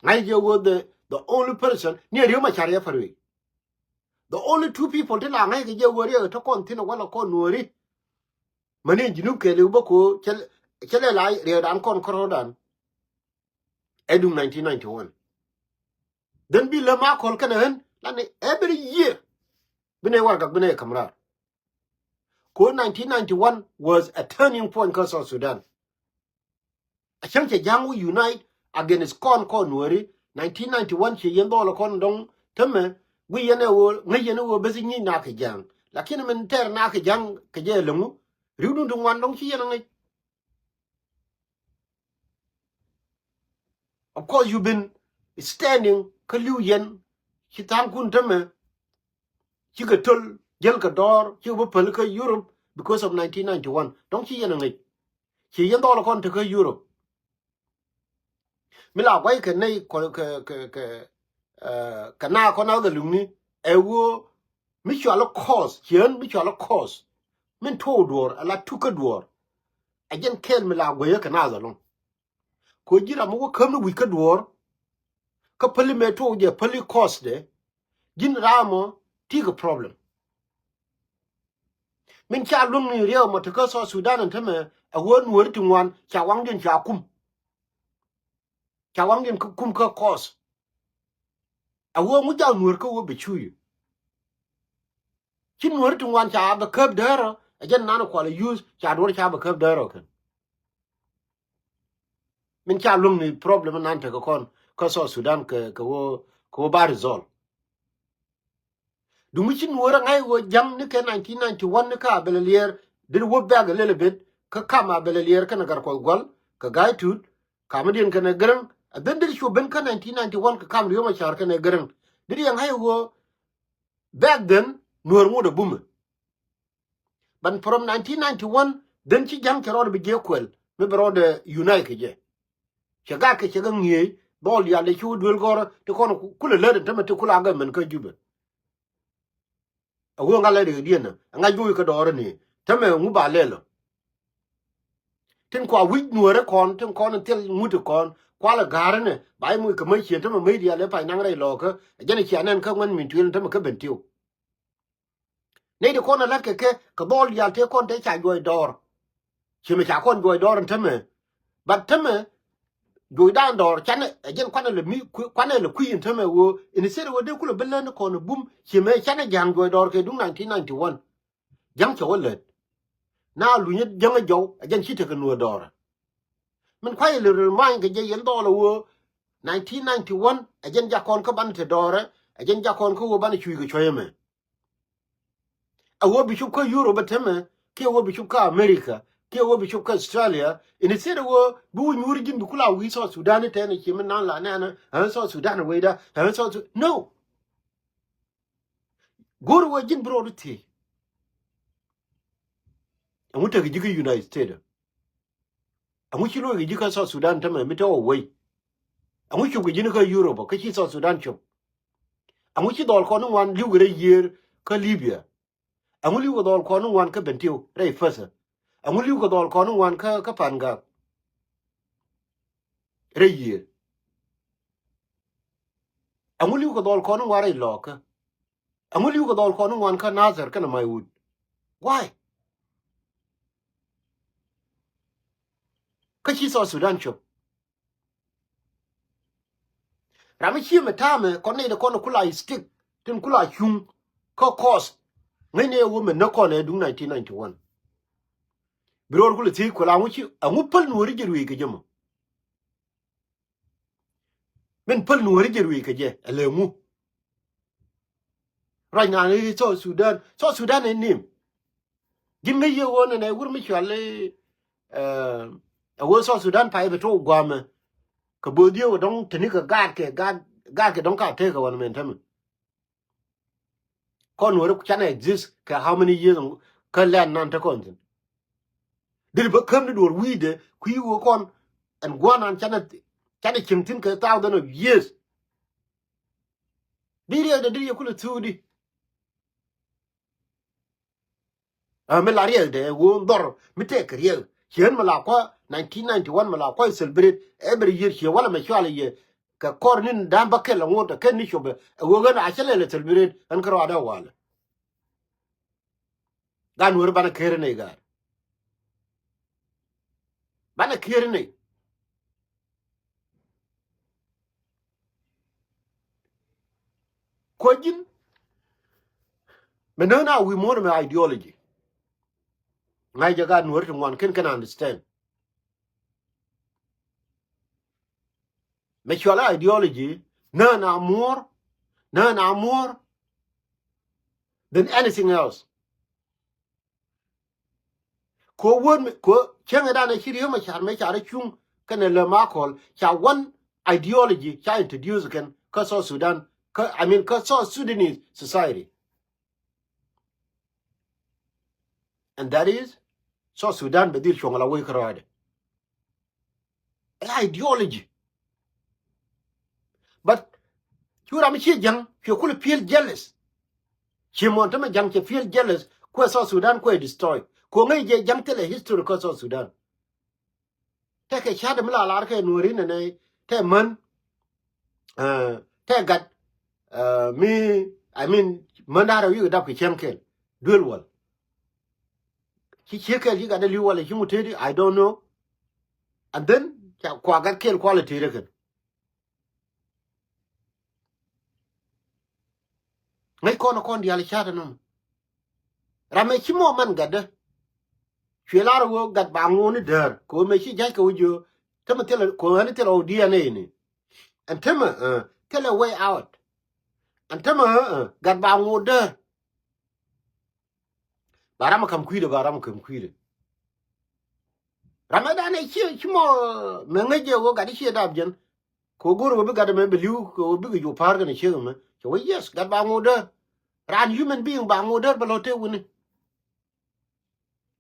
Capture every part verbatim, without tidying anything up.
Ŋa̱c jɛ ɣöö the, the only person ni Riek Machar yɛ pär wec. The only two people ti la ŋa̱c kɛ jɛ ɣöö riɛk ɛ te kɔn thi̱n ɛ wala kɔn Nuɔ̱ɔ̱ri. Mäni Junub kɛɛliw bä ko̱o̱r cɛ, cɛ lɛ la riɛkdan kɔn kärɔ̱dan. Ɛ duŋ nineteen ninety-one. Then bi lä ma kɔl kɛnɛ ɣän la ni every year bi nɛ warɛgak bi nɛ ka̱m raar. Ko̱o̱r nineteen ninety-one was a turning point kä South Sudan. A cäŋ cɛ ja̱ŋ wä unite against kɔn kɔn Nuɔ̱ɔ̱ri. Nineteen ninety-one ciɛ yɛn dhɔl kɔn dɔ̱ŋ tämɛ guiy yɛn ɛ ɣöö ŋäc yɛn ɛ ɣöö beth nyic na kɛ ja̱ŋ. Lakin min tɛɛr na kɛ ja̱ŋ kɛ jɛ läŋu ri̱wdun ti ŋuan dɔ̱ŋ ci yɛn ɛ ŋäc. Of course, you've been standing kä li̱w yɛn ci tha̱a̱ŋkun tämɛ cikɛ töl jäl kɛ dɔ̱ɔ̱r cikɛ bä päl kä Europe because of nineteen ninety-one. Dɔ̱ŋ ci yɛn ɛ ŋäc. Ci yɛn dhɔl kɔn te kä Europe. Mi la guay kɛ nɛy kɛ, kɛ, kɛ, kɛ, eh, kɛ na kɔn a dhɛ luŋni ɛ ɣöö mi cual ɛ cause, ci ɣän mi cual ɛ cause. Min tuɔɔk duɔ̱ɔ̱r, a la tuk kä duɔ̱ɔ̱r. A jɛn kɛɛl mi la guay kɛ na dhɛ luŋ. Ko ji̱n ram mi wä käm ni wi̱c kä duɔ̱ɔ̱r. Kä päli mɛ tuɔɔk jɛ päli cause dɛ. Ji̱n ram mɔ tikɛ problem. Min ca luäŋ ni riɛw mɔ te kä South Sudan ɛn tämɛ a ɣöö Nuɔ̱ɔ̱ri ti ŋuan ca waŋdiɛn ca kum. Ca waŋdiɛn kä kum kä cause. A ɣöö ŋu jaw Nuɔ̱ɔ̱r kä ɣöö bɛ cuuy. Ci Nuɔ̱ɔ̱ri ti ŋuan ca bɛ käp däärä a jɛn nan kual a yuth ca duɔ̱ɔ̱r ca bɛ käp däärä kɛn. Min ca luäŋ ni problem nan tekɛ kɔn kä South Sudan kɛ, kɛ ɣöö, kɛ ɣöö ba resolve. Duŋ ci Nuɔ̱ɔ̱r ɛ ŋa̱c ɣöö ja̱ŋ ni kɛ nineteen ninety-one ni kä Abɛlɛ Liɛɛr deri wä bɛ̈k a little bit kä kam Abɛlɛ Liɛɛr kɛnɛ Gatkuɔth Gua̱l kɛ Ga̱a̱c Tut kamä diɛn kɛnɛ Gɛrɛŋ. A then deri cu ben kä nineteen ninety-one kɛ kam Riek Machar kɛnɛ Gɛrɛŋ. Deri ɛ ŋa̱c ɣöö back then Nuɔ̱ɔ̱r ŋot a bumɛ. But from nineteen ninety-one then ci ja̱ŋ cɛ rɔɔdɛ bi jiɛ kuɛl mi bɛ rɔɔdɛ unite kɛ jɛ. Cɛ gat kɛ cɛ kɛ ŋi̱eec dhɔl diaal dee ci wä duel gɔ̱rä ti kɔn kulɛ lät ɛn tämɛ ti kulɛ agɛ mɛn kä Jubɛ. A wee ŋa lɛ rik diɛn ɛ ŋa̱c go̱o̱k kä dɔɔrä ni tämɛ ŋu ba lɛl ɔ. Tin kua wi̱c Nuɔ̱ɔ̱rä kɔn tin kɔn in thil ŋut kɔn kualɛ ga̱rä nɛ ba i̱ muc kɛ mäc ciën tämɛ mäc diaal ɛ pay naŋ rɛy lɔɔkä. Ɛ jɛn ɛ cia nɛn kä ŋuɛn min tuël in tämɛ kä ben tiw. Nɛy ti kɔn ɛ la̱t kɛ kɛ kɛ dhɔl diaal tëë kɔn tëë ca juɔc dɔɔr. Ci mɛ ca kɔn juɔc dɔɔr in tämɛ. But tämɛ juɔcdan dɔɔr canɛ ɛ jɛn kuanɛ lɛ mi kuanɛ lɛ kui̱ in tämɛ ɣöö in thil ɣöö dee kulɛ bi län kɔn ɛ bum ci mɛ canɛ ja̱a̱ŋ juɔc dɔɔr kɛ duŋ nineteen ninety-one. Ja̱ŋ cɛ wä lät na lunyä ja̱ŋ ɛ jɔw ɛ jɛn ci tekɛ Nuɔ̱ɔ̱r dɔɔrä. Min kuayɛ lɛ remind kɛ jɛ yɛn dhɔl ɛ ɣöö nineteen ninety-one ɛ jɛn jakɔn kä banɛ te dɔɔrä. Ɛ jɛn jakɔn kä ɣöö banɛ cui̱ kɛ cuɔ̱cä mɛ. A wä bi cop kä Europe ɛ tämɛ kiɛ wä bi cop kä America kiɛ wä bi cop kä Australia. Instead ɛ wä bi wä nyuuri ji̱n bi kula wi̱i̱ South Sudan ni tɛn ɛ ci mi nan la nɛn ɛ South Sudan ɛ wecda ɛ South Sudan. No. Go̱o̱r wä ji̱n bi rɔɔd thiec. Ɛŋu tekɛ ji̱ kä United States? Ɛŋu ci luɔ̱c kɛ ji̱ kä South Sudan tämɛ mi te wä wei? Ɛŋu cop kɛ ji̱n kä Europe kä ci South Sudan cop? Ɛŋu ci dhɔl kɔn ni ŋuan li̱w kɛ rɛy yiëër kä Libya? Ɛŋu li̱w kɛ dhɔl kɔn ni ŋuan kä Bentiu rɛy Fäthä? Ɛŋu li̱w kɛ dhɔl kɔn ni ŋuan kä, kä Pangak rɛy yiëër? Ɛŋu li̱w kɛ dhɔl kɔn ni ŋuan rɛy Lɔɔkä? Ɛŋu li̱w kɛ dhɔl kɔn ni ŋuan kä Nasir kɛnɛ Maiwut? Why? Kä ci South Sudan cop. Ram mi ci mɛ ta̱a̱mɛ kɔn nɛy dɛ kɔn kula stick tin kula cuŋ kä cause. Ŋäcnɛ ɛ wä mɛ näk kɔn ɛ duŋ nineteen ninety-one. Bi ro̱o̱r kulɛ thiec kuɛ la ŋu ci, ɛŋu päl Nuɔ̱ɔ̱ri jɛ ruëëc kɛ jɛ mɔ? Min päl Nuɔ̱ɔ̱ri jɛ ruëëc kɛ jɛ ɛ lɛ ŋu? Ruac naan i̱ South Sudan, South Sudan ɛ nim. Ji̱n ŋäc yɛ ɣöö nɛnɛ wur mi cual i̱, eh, ɛ ɣöö South Sudan pay bɛ tok gua̱a̱mɛ. Kɛ bo̱o̱th yɛ ɣöö dɔ̱ŋ teni kɛ gaatkɛ, gaat, gaatkɛ dɔ̱ŋ ka tekɛ ɣɔn mɛn tämɛ. Kɔn wä ri canɛ exist kɛ how many years kä lɛn nan te kɔn thi̱n. Deri bä käm ni duɔ̱ɔ̱r wi̱i̱dɛ kui̱ wä kɔn ɛn gua̱n nan canɛ, canɛ cieŋ thi̱n kɛ thousand of years. Di riɛkdɛ di yɛ kulɛ thuuth di. Ɛ mi la riɛkdɛ ɛ ɣöö dhɔr mi tɛk kɛ riɛk. Ciɛ ɣän mi la kua̱ nineteen ninety-one mi la kua̱ celebrate every year ciɛ walɛ mɛ cualɛ yɛ. kɛ kɔr ni̱n da̱a̱m bä kɛl aŋot ɛ kɛn ni copɛ ɛ ɣöö ɣän a cä lɛl ɛ thil bi ret ɣän kärɔadä walɛ. Gaat Nuäär banɛ ker inɛy gaat. Banɛ ker inɛy. Kuɔ ji̱n mɛ nään a wi̱i̱ muɔ̱ɔ̱n mɛ ideology. Ŋa̱c jɛ gaat Nuäär ti ŋuan ken kɛn understand. Mɛ cual ideology nään a more, nään a more than anything else. Ko word mi ko cieŋɛ dan a ci Riek Machar mɛ ca rɛ cuŋ kɛnɛ lɛ ma kɔl ca one ideology ca introduce kɛn kä South Sudan kä, I mean, kä South Sudanese society. And that is South Sudan bɛ dhil cuɔ̱ŋ la wec kärɔɔdɛ. Ɛ ideology. But cu ram mi ciɛ ja̱ŋ cuɛ kulɛ feel jealous. Ci muɔ̱n tämɛ ja̱ŋ cɛ feel jealous kuɛ South Sudan kuɛ destroy. Kuɔ ŋäc jɛ ja̱ŋ thilɛ history kä South Sudan. Tɛ kɛ ca̱t mi la lar kɛ Nuɔ̱ɔ̱ri nɛnɛ tɛ män, eh, tɛ gat, eh, mi, I mean, män da̱rɛ wi̱i̱ kɛ dap kɛ cäŋ kɛl duel wal. Ci ciek kɛl ci gat dee li̱w walɛ ci ŋut teti, I don't know. And then ca kua gat kɛl kualɛ teti kɛn. Ŋäc kɔn kɔn diaal ca̱t ɛnɔm. Ram ɛ ci mɔ man gatdä. Cuɛ lar ɣöö gat ba ŋo̱o̱ni däär kɛ ɣöö mëë ci ja̱c kɛ wä jiö. Tämɛ thilɛ kɛ ɣöö ɣän thilɛ ɣöö D N A ni. Ɛn tämɛ, eh, thilɛ way out. Ɛn tämɛ, eh, eh, gat ba ŋo̱o̱ däär. Ba ram ɛ ka̱m kui̱dɛ, ba ram ɛ ka̱m kui̱dɛ. Ram ɛ danɛ ciɛ ci mɔ mɛ ŋäc jɛ ɣöö gat i̱ ciɛ dap jɛn. Kɛ ɣöö go̱o̱r ɣöö bi gat ɛmɛ bi li̱w kɛ ɣöö bikɛ cu pa̱a̱r kɛnɛ ciek ɛmɛ. Cɛ wee yes, gat ba ŋo̱o̱ däär. Raan human being ba ŋo̱o̱ däär bɛ lɔ tëë wuni.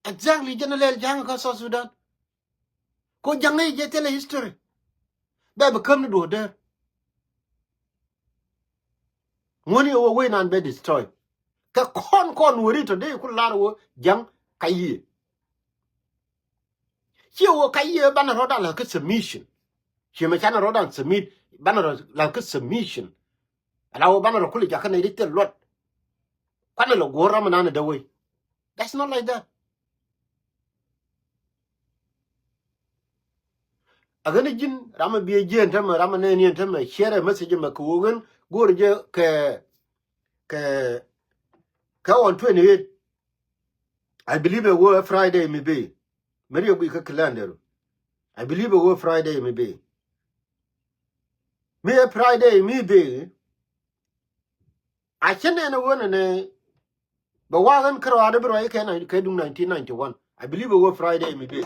Exactly, jɛn a lɛl ja̱a̱ŋ kä South Sudan. Ko ja̱ŋ i̱ jɛ thilɛ history. Bɛ bi käm ni duɔ̱ɔ̱r däär. Ŋuɔ̱ni ɛ wä wec nan bɛ destroy. Kɛ kɔn kɔn wä ri tɔ dee ku lar wä ja̱ŋ ka yiëë. Ciɛ wä ka yiëë banɛ rɔ̱dan la̱th kä submission. Ciɛ mɛ canɛ rɔ̱dan submit banɛ rɔ la̱th kä submission. Ala wä banɛ rɔ kulɛ jakä nɛy di thil luɔt. Kuanɛ lɛ guɔ̱ɔ̱r ram ɛnan ɛ dee wec. That's not like that. A ɣän ji̱n ram a biɛ jiɛn tämɛ, ram a nɛn yɛn tämɛ, share a message mɛ kɛ ɣöö ɣän go̱o̱r jɛ kɛ, kɛ, kɛ on twenty eight. I believe ɛ ɣöö ɛ Friday mi bi. Mɛri ɛ guic kä calendar. I believe ɛ ɣöö Friday mi bi. Mi ɛ Friday mi bi. A cä nɛn ɛ ɣöö nɛnɛ bɛ wa̱a̱ ɣän kärɔaadä bi ruac kɛ nine, kɛ duŋ nineteen ninety-one. I believe ɛ ɣöö Friday mi bi.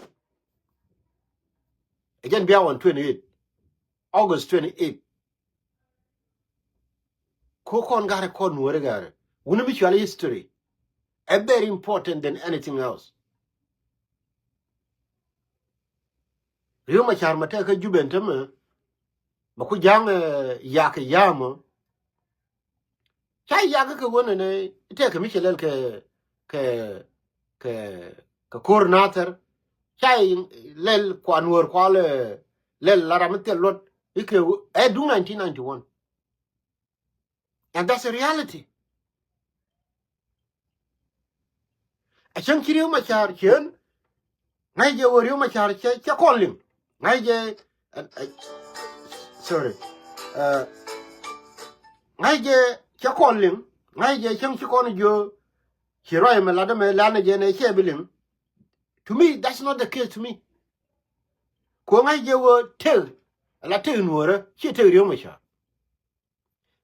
Ɛ jɛn bia on twenty eight, August twenty eight. Ko kɔn garɛ kɔn nuɔ̱ɔ̱rɛ garɛ. Wuni mi cuali history. Ɛ very important than anything else. Riek Machar ma tɛk kä Jubɛ ɛn tämɛ. Ma ku ja̱a̱ŋ, eh, yak kɛ ya̱a̱mä. Ca yak kɛ ɣöö nɛnɛ tɛk kɛ mi cɛ lɛl kɛ, kɛ, kɛ, kɛ ko̱r Nathɛr. Ca lɛl kua nuɔ̱ɔ̱r kua lɛ, lɛl la ram mi thil luɔt. Ikɛ ɣöö ɛ duŋ nineteen ninety-one. And that's a reality. A cäŋ ci Riek Machar cien. Ŋa̱c jɛ wä Riek Machar cɛ, cɛ kɔn liŋ. Ŋa̱c jɛ, uh, uh, sorry. Uh, ŋa̱c jɛ cɛ kɔn liŋ. Ŋa̱c jɛ cäŋ ci kɔn jiö. Ci ruac mɛ lat mɛ lan jɛ nɛ cɛ bi liŋ. To me, that's not the case to me. Ko ŋa̱c jɛ wä tëk, la tëk nuɔ̱ɔ̱rä, ci tëk Riek Machar.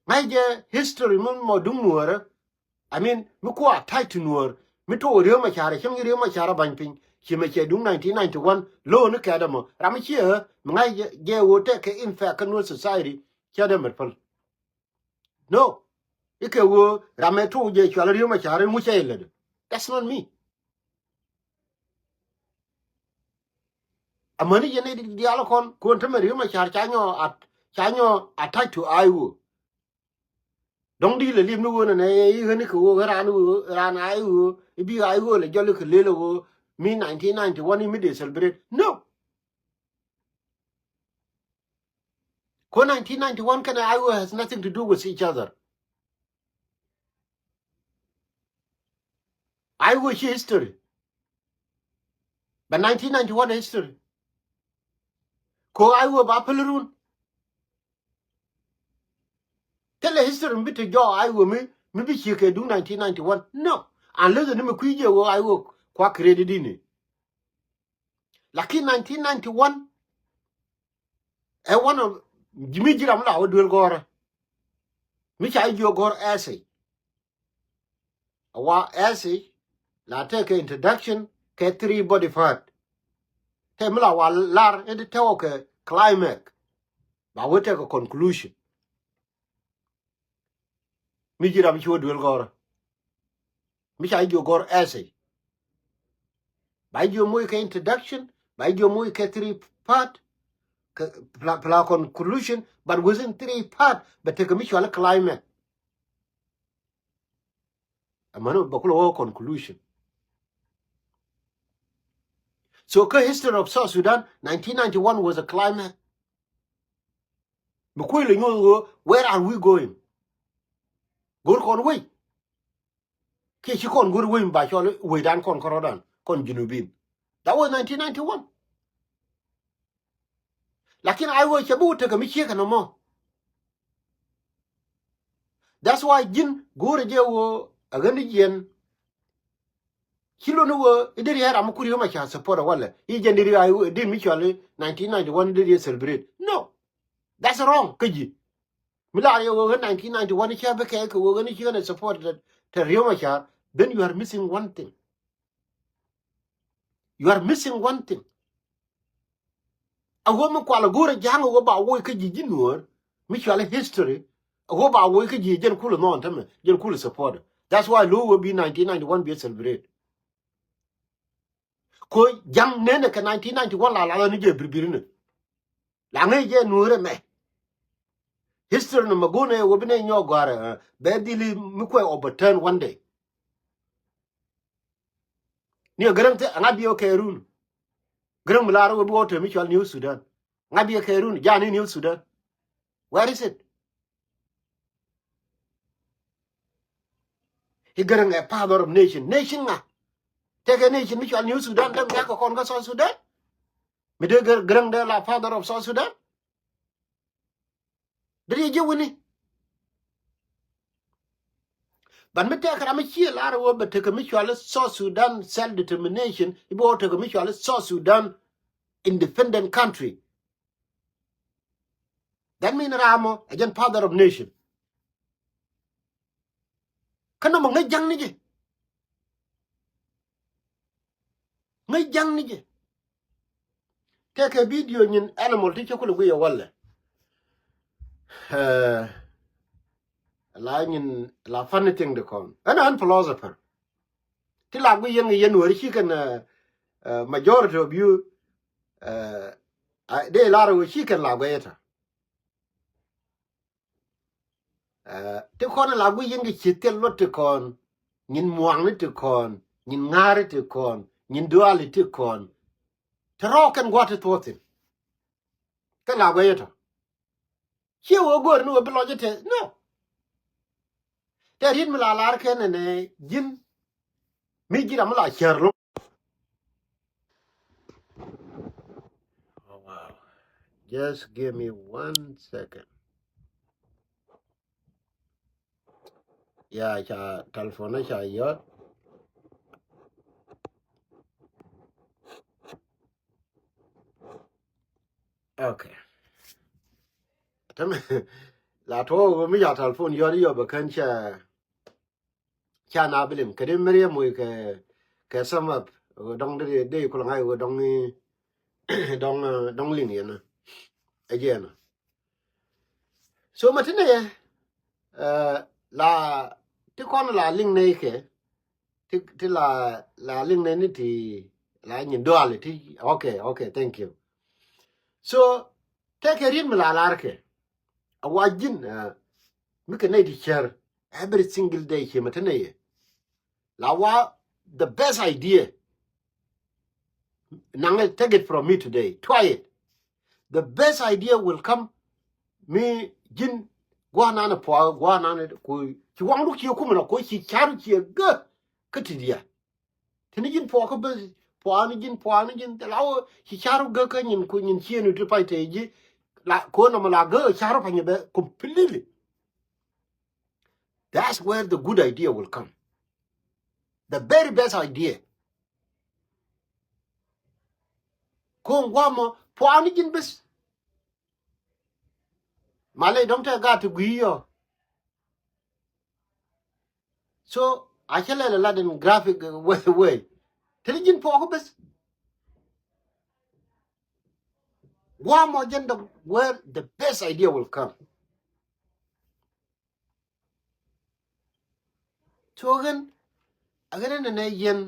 Ŋa̱c jɛ history mi mɔ duŋ nuɔ̱ɔ̱rä. I mean, mi kuɔ attach to nuɔ̱ɔ̱r. Mi tuɔk Riek Machar, cäŋ Riek Machar a ba̱ny piny. Ci mɛ cɛ duŋ nineteen ninety-one, lo̱o̱ ni kɛɛt ɛmɔ. Ram mi ciɛ ɣä, mi ŋa̱c jɛ, jɛ ɣöö tɛk kɛ impact kä Nuer society, cɛ dee mɛt päl. No. Ikɛ ɣöö ram mɛ tuɔk jɛ cual Riek Machar in ŋucɛ ilɛt. That's not me. Amäni jɛ ni diaal kɔn, kuɔn tämɛ Riek Machar ca nyɔ at, ca nyɔ attach to I O. Dɔ̱ŋ di lɛ liep ni ɣöö nɛnɛ i̱ ɣäni kɛ ɣöö ɣän raan ɣöö, raan I O, i̱ bi I O lɛ jɔl ikɛ lel ɣöö mi nineteen ninety-one i̱ mi dee celebrate. No. Ko nineteen ninety-one kɛnɛ Iowa has nothing to do with each other. Iowa ci history. But nineteen ninety-one history. Ko Iowa ba päl run. Thilɛ history mi bi te jɔɔk Iowa mi, mi bi ciek kɛ duŋ nineteen ninety-one. No. Unless ni mi kui̱ jɛ ɣöö Iowa kua create ini. Lakin nineteen ninety-one ɛ one of ji̱ mi ji̱ ram la wä duel gɔ̱rä. Mi ca ji̱ jiök gɔ̱r essay. A wa essay la tekɛ introduction kɛ three body part. Te mi la wa lar in te tɛwä kɛ climax. Ba wä tekɛ conclusion. Mi ji̱ ram ci wä duel gɔ̱rä. Mi ca ji̱ jiök gɔ̱r essay. Ba ji̱ jiök moc kɛ introduction, ba ji̱ jiök moc kɛ three part, kɛ pla, pla conclusion, but within three part bɛ tekɛ mi cɔal climax. Amäni bɛ kulɛ wä conclusion. So kä history of South Sudan, nineteen ninety-one was a climax. Mi kui̱ lɛ nyuɔth ɣöö, where are we going? Go̱r kɔn wei. Kiɛ ci kɔn go̱r wei mi ba cɔl wei dan kɔn kärɔ̱dan kɔn Junubin. That was nineteen ninety-one. Lakin Iowa cɛ bi wä tekɛ mi ciek kɛ nɔmɔ. That's why ji̱n go̱o̱rɛ jɛ ɣöö a ɣän ni jiɛn. Ci lon ni ɣöö i̱ deri ɛ ram mi kur yom a ca support a walɛ i̱ jɛn deri Iowa deri mi cɔal i̱ nineteen ninety-one i̱ deri ɛ celebrate. No. That's wrong kä ji̱. Mi lar yɛ ɣöö ɣän nineteen ninety-one i̱ cä bi kɛ kɛ ɣöö ɣän i̱ ci ɣän ɛ support te, te Riek Machar, then you are missing one thing. You are missing one thing. A ɣöö mi kual a go̱o̱rɛ ja̱a̱ŋ a ɣöö ba woc kä ji̱ ji̱ nuɔ̱ɔ̱r mi cɔal i̱ history. A ɣöö ba woc kä ji̱ jɛn kulɛ nhɔn tämɛ jɛn kulɛ support. That's why lo̱o̱ ɣöö bi nineteen ninety-one bi celebrate. Ko ja̱ŋ nenɛ kɛ nineteen ninety-one la la ni jɛ birbir ni. La ŋäc jɛ nuɔ̱ɔ̱r ɛmɛ. History ni mɛ go̱o̱nɛ ɣöö bi nɛ nyɔk gɔ̱a̱rɛ bɛ dhili mi kuɛ overturn one day. Ni a Gäräŋ thil aŋa biɛ kɛ run. Gäräŋ mi lar wä bi wä te mi cɔal New Sudan. Aŋa biɛ kɛ run ja̱a̱n ni New Sudan. Where is it? I̱ Gäräŋ ɛ father of nation. Nation ŋa? Tekɛ nation mi cɔal New Sudan däŋ miak kɛ kɔn kä South Sudan. Mi dee Gäräŋ dee la father of South Sudan. Dee ji̱ wini. But mi tekɛ ram mi ciɛ lar wä bɛ tekɛ mi cɔal South Sudan self determination i̱ bɛ wä tekɛ mi cɔal South Sudan independent country. That mean ram mɔ ɛ jɛn father of nation. Kä nɔmɔ ŋäc ja̱ŋ ni jɛ. Ŋäc ja̱ŋ ni jɛ. Tekɛ video nyin animal ti cä kulɛ guic ɛ walɛ. La nyin la funny thing di kɔn ɛn ɛn philosopher. Ti la guic yɛn yɛn weri ci kɛn majority of you dee lar wä ci kɛn la guic yɛ ta. Ti kɔn la guic yɛn kɛ ci thil luɔt ti kɔn. Nyin muaŋni ti kɔn. Nyin ŋa̱ri ti kɔn. Nyin duali ti kɔn. Ti rɔɔk kɛn gua̱t ti thuɔthin. Kɛn la guic yɛ ta. Ciɛ wä go̱o̱r ni wä bi lɔc ɛ tɛ no. Tɛ riet mi la lar kɛn ɛnɛ ji̱n. Mi ji̱ ram mi la cär lo̱ŋ. Oh, wow. Just give me one second. Ya ca telephone ca yɔt. Okay. Tɛmɛ la tuɔɔk mi ca telephone yɔt yɔ bɛ kän cɛ. Ca na bi liŋ kɛ di mɛr yɛ moc kɛ kɛ sum up ɣöö dɔŋ di di kul ŋa̱c ɣöö dɔŋ dɔŋ dɔŋ liŋ yɛn ɛ jɛn. So ma ti nɛ yɛ la ti kɔn la liŋ nɛ kɛ ti ti la la liŋ nɛ ni ti la nyin duali ti. Okay, okay, thank you. So tɛkɛ riet mi la lar kɛ a wa ji̱n mi kɛ nɛy ti cär. Every single day ciɛ mɛ te nɛy yɛ. La wa the best idea. Naŋɛ take it from me today. Try it. The best idea will come Mi ji̱n gua̱a̱r nanɛ pua̱a̱k gua̱a̱r nanɛ ku ci waŋdu ciɛ kumɛ nɔ ku ci ca̱ru ciɛ gä. Kä ti diaal. Tini ji̱n puɔ̱k kä beth puɔ̱a̱ni ji̱n puɔ̱a̱ni ji̱n thil a wä ci ca̱ru gä kä nyin ku nyin ciëëni ti pay te ji̱. La ko̱n nɔmɔ la gä ca̱ru panyɛ bɛ completely. That's where the good idea will come. The very best idea. Ko̱n guamɔ puɔ̱a̱ni ji̱n beth. Malɛ dɔ̱ŋ te gat ti gui̱i̱ yɔ. So a cä lɛl lat in graphic way way. Tini ji̱n puɔk beth. Guamɔ jɛn dɔk where the best idea will come. So ɣän a ɣän ɛn nɛ yɛn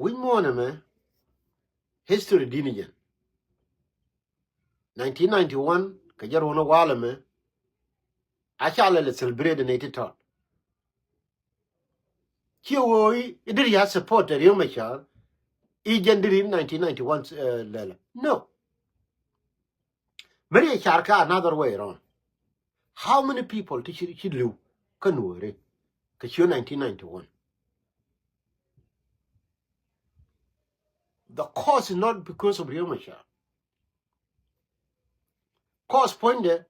wi̱c muɔ̱ɔ̱n ɛmɛ history di̱n jɛn. Nineteen ninety one kɛ jɛ ruɔ̱n ɛ walɛ mɛ. A ca lɛ lɛ celebrate nɛ ti tɔt. Ciɛ ɣöö i̱ diri ya support ɛ Riek Machar. I̱ jɛn diri nineteen ninety one lɛlɛ no. Meri ɛ car kä another way around. How many people ti ci li̱w kä Nuɔri kɛ ciö nineteen ninety one? The cause is not because of Riek Machar. Cause puɔ̱nydɛ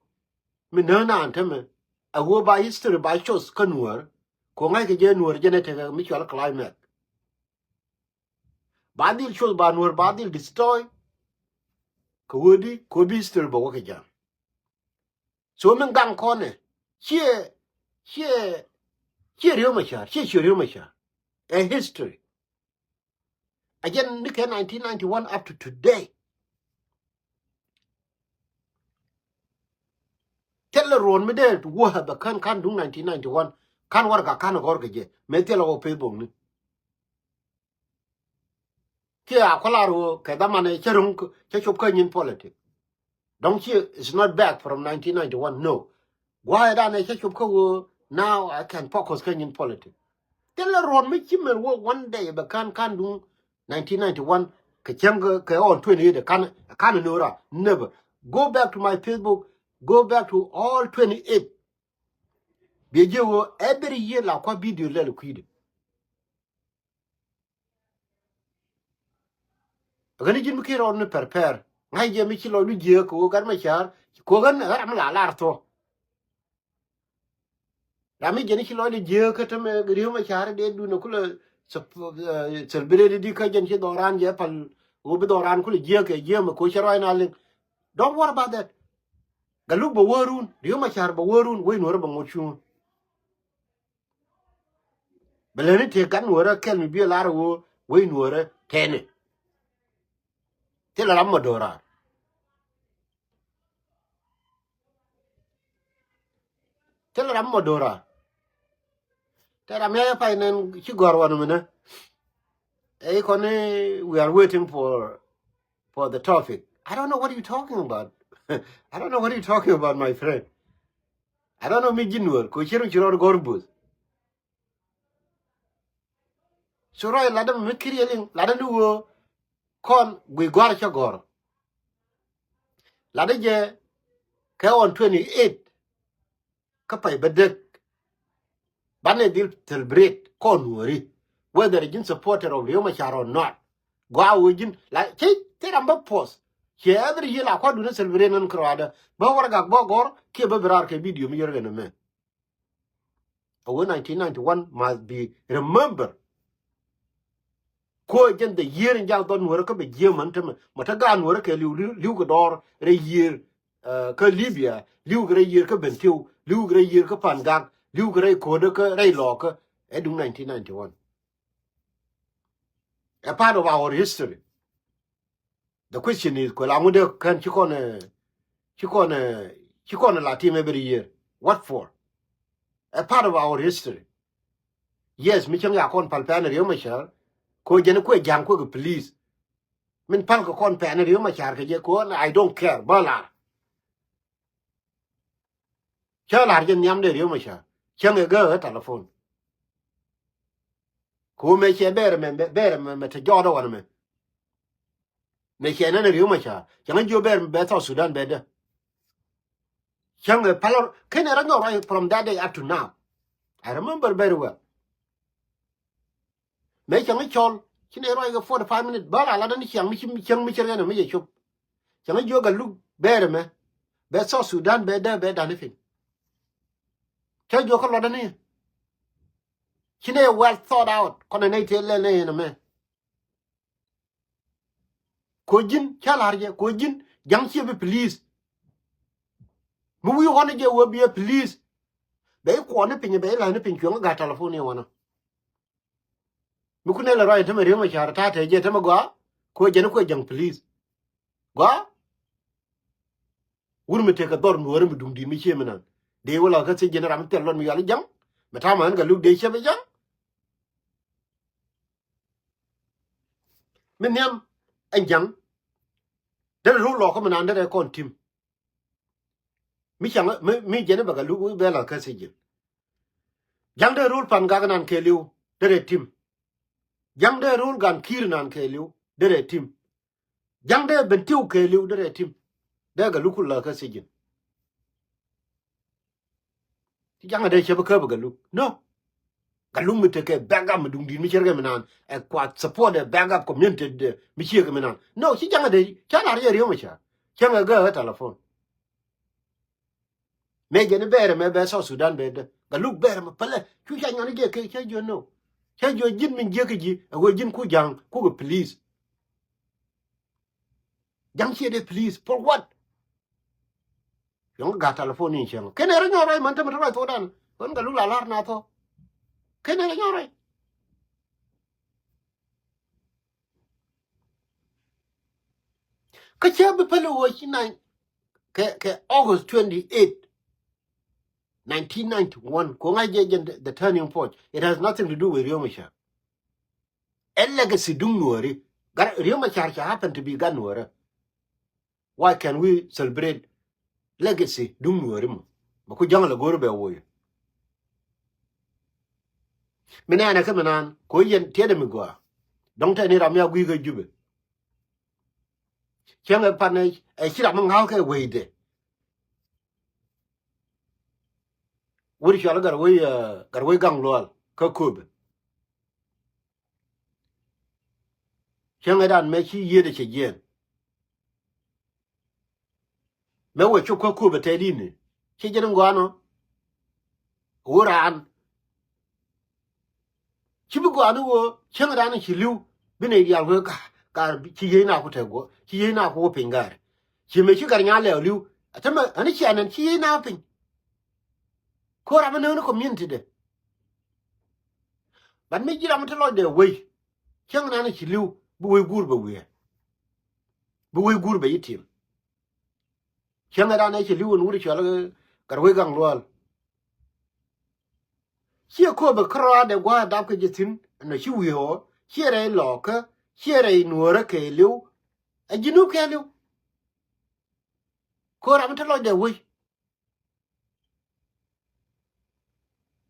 mi näk naan tämɛ a ɣöö ba history ba coth kä Nuɔr. Ku ŋa̱ckɛ jɛ Nuɔr jɛn ɛ tekɛ mi cual climate. Ba dhil coth ba Nuɔr ba dhil destroy. Kɛ ɣöö di kɛ ɣöö bi history bɛ wä kɛ jam. So min gaŋ kɔnɛ ciɛ ciɛ ciɛ Riek Machar ciɛ ciɛ Riek Machar. Ɛ history. A jɛn ni kɛ nineteen ninety one up to today. Thilɛ ruɔ̱n mi dee wä bɛ kän kan duŋ nineteen ninety one kan warɛga kan gɔr kɛ jɛ mɛ thilɛ wä Facebook ni. Kiɛ a kua̱r ɣöö kɛ dhamanɛ cä ro̱ŋ cä cop kä nyin politic. Dɔ̱ŋ ci it's not back from nineteen ninety one no. Gua̱a̱ ɛ danɛ cä cop kä ɣöö now I can focus kä nyin politic. Thilɛ ruɔ̱n mi ci mɛn wä one day bɛ kan kan duŋ nineteen ninety one kɛ cäŋ kɛ ɣɔn twenty eight kan kan nora never. Go back to my Facebook, go back to all twenty eight. Biɛ jiɛ ɣöö every year la kua video lɛl kui̱dɛ. Ɣän ji̱n mi ki rɔɔd ni pɛrpɛr ŋa̱c jɛ mi ci lɔcdu jiääk kɛ ɣöö gat ma ca̱r. Kɛ ɣän ɣän ram mi la lar thuɔ̱k. Ram mi jɛ ni ci lɔcdu jiääk kä tämɛ Riek ma ca̱r dee dun kulɛ celebrate di kä jɛn ci dhɔran jɛ pal. Ɣöö bi dhɔran kulɛ jiääk kɛ jiääk mɛ ko̱ cɛ ruac na liŋ. Don't worry about that. Galuk bɛ wä run Riek ma ca̱r bɛ wä run wec Nuɔrä bɛ ŋot cuŋä. Bɛ leni tëë gat Nuɔrä kɛl mi biɛ lar ɣöö wec Nuɔrä tɛnɛ. Thilɛ ram mɔ do̱raar. Thilɛ ram mɔ do̱raar. Tɛ ram yɛ pay nɛn ci gɔ̱r wan minɛ. Ɛ ikɔni we are waiting for for the topic. I don't know what you talking about. I don't know what you talking about, my friend. I don't know mi ji̱ Nuɔr kɛ ci run ci rɔɔd gɔ̱r buth. Cu ruac latdä mi kiri liŋ latdä ni ɣöö kɔn gui gɔ̱a̱r cä gɔ̱r. Latdä jɛ kɛ on twenty eight. Kä pay bä dek banɛ dhil celebrate kɔn Nuɔri whether ji̱n supporter of Riek Machar or not. Gɔaa ɣöö ji̱n la ci thil ram bä post. Ciɛ every year la kuadun celebrate nän kɛ ruaadä bä warɛgak bä gɔ̱r kiɛ bä bi raar kɛ video mi yɛr kɛn mɛ. A wee nineteen ninety one must be remember. Kuɔ jɛn the year in jak dhɔt Nuɔrä kä bɛ jiɛ män tämɛ mɛ te gaat Nuɔrä kɛ liw liw kɛ dɔɔr rɛy year. Kä Libya liw kɛ rɛy year kä Bentiu liw kɛ rɛy year kä Pangak liw kɛ rɛy Ko̱dä kä rɛy Lɔɔkä. Ɛ duŋ nineteen ninety one. A part of our history. The question is kuɛ la ŋut dee kän ci kɔn ci kɔn ci kɔn la team every year. What for? A part of our history. Yes mi cäŋ ya kɔn pal pɛn Riek Machar. Ko jɛn kuɛ ja̱ŋ kuɛ kɛ please. Min pal kɛ kɔn pɛn Riek Machar kɛ jɛ ko I don't care bä lar. Cä la̱r jɛ nhiam dee Riek Machar cäŋ ɛ gääk ɛ telephone. Ku mɛ cɛ bɛɛr mɛ bɛɛr mɛ te jɔɔdä wanɛ mɛ. Mɛ cɛ nɛn Riek Machar cäŋ ɛ jiö bɛɛr mɛ bɛ South Sudan bɛ dä. Cäŋ ɛ pälä kɛn ɛ rɔ nyɔk ruac from that day up to now. I remember very well. Mëë cäŋ i̱ cɔl ci nɛ ruac kɛ forty five minute bä la lat ni ciaŋ mi ci cäŋ mi cir kɛn mi cɛ cop. Cäŋ i̱ jiök Galuk bɛɛr ɛmɛ bɛ South Sudan bɛ dee bɛ dan i̱ piny. Cä jiök kä luɔt däni ci nɛ well thought out kɔnɛ nɛ itëë lɛl nɛ yɛn ɛmɛ. Ko ji̱n cä la̱r jɛ ko ji̱n ja̱ŋ ciɛ bi please. Mi wi̱i̱ ɣɔn jɛ wee biɛ please. Bɛ i̱ kuɔni piny bɛ i̱ la̱ni piny cuɛŋ i̱ ga̱a̱ telephone i̱ wanɔ. Mi kun nɛ lɛ ruac tämɛ Riek Machar ta̱a̱ tɛɛ jɛ tämɛ gɔaa. Kuɛ jɛn kuɛ ja̱ŋ please. Gɔaa. Wur mi tekɛ dhɔr nuɔ̱ɔ̱ri mi duŋ di̱i̱t mi cie mi nan dee wä la kä thiec jɛn ram mi thil luɔt mi yual i̱ ja̱ŋ. Mi ta̱a̱ ma ɣän Galuk dee ciɛ bi ja̱ŋ. Mi nhiam ɛn ja̱ŋ. Derɛ ro̱o̱l lɔɔkä mi nan derɛ kɔn tim. Mi caŋ mi, mi jɛn i̱ bɛ Galuk wi̱i̱ bɛ la kä thiec jɛn. Ja̱ŋ dee ro̱o̱l pan gak nan kɛɛliw derɛ tim. Ja̱ŋ dee ro̱o̱l gan ki̱i̱r nan kɛɛliw derɛ tim. Ja̱ŋ dee ben tiw kɛɛliw derɛ tim. Dee Galuk ku la kä thiec jɛn. Ci ja̱ŋ a dee cɛ bi käp a Galuk no. Galuk mi tekɛ backup mi duŋ di̱i̱t mi cierkɛ mi naan ɛ kuath support ɛ backup community mi ciekɛ mi naan no ci ja̱ŋ a dee ca lar yɛ Riek Machar. Cäŋ ɛ gääk ɛ telephone. Mëë jɛn i̱ bɛɛr ɛmɛ bɛ South Sudan bɛ dee Galuk bɛɛr ɛmɛ pälɛ cu ca nyɔn i̱ jɛ kɛ cä jiö no. Cä jiö ji̱n min jiäkä ji̱ ɛ ɣöö ji̱n ku ja̱ŋ kukɛ please. Ja̱ŋ ciɛ dee please for what? Yɔ̱ŋ ga̱ telephone in cieŋ kɛn ɛ rɔ nyɔr rɔy män tämɛ tɔ rɔy thokdan. Ɣän Galuk la la̱r na thɔ kɛn ɛ rɔ nyɔr rɔy. Kä cä bi päl ɣöö ci nine kɛ, kɛ August twenty eight, nineteen ninety one, ko ŋa̱c jɛ jɛn the turning point. It has nothing to do with Riek Machar. Ɛ legacy duŋ nuɔri. Gat Riek Machar ca happen to be gat nuɔri. Why can we celebrate legacy duŋ nuɔri mɔ? Mɛ ku ja̱ŋ lɛ go̱o̱r bɛ woyɛ. Mi nɛɛnɛ kä mi naan ko yɛn tiɛtdɛ mi gɔaa. Dɔ̱ŋ tɛni ram ya gui̱i̱ kä Jubɛ. Cäŋ ɛ pan ɛ ci ram mi ŋa̱a̱k kɛ wecdɛ. Wur cual gat wec, gat wec gaŋ lual kä Köpɛ. Cäŋɛ dan mɛ ci yiëëdɛ cɛ jiɛɛn. Mɛ wee cop kä Köpɛ tɛt ini ci jɛn in gɔanɔ. Wur raan ci bi gɔani wee cäŋɛ dan in ci li̱w. Bi nɛy diaal wee ka ka ci yiëë na ku tɛ guɔ ci yiëë na ku wä piny gaari. Ci mɛ ci gat nya lɛw li̱w. Atämɛ ani cianɛn ci yiëë na piny. Ko̱r ram mi nööni community dɛ. But mi ji̱ ram mi te lɔcdɛ wei. Cäŋ nan ci li̱w bi wei guur bɛ wiee. Bi wei guur bɛ yi tim. Cäŋ dan ci li̱w in wut cual gat wei gaŋ lual. Ciɛ Köpɛ kärɔaadɛ gua̱a̱ dap kɛ jɛ thi̱n. Ɛnɔ ci wiee ɔ ciɛ rɛy lɔɔkä ciɛ rɛy nuɔ̱ɔ̱rä kɛ li̱w. Ɛ ji̱ nup kɛ li̱w. Ko̱r ram mi te lɔcdɛ wei.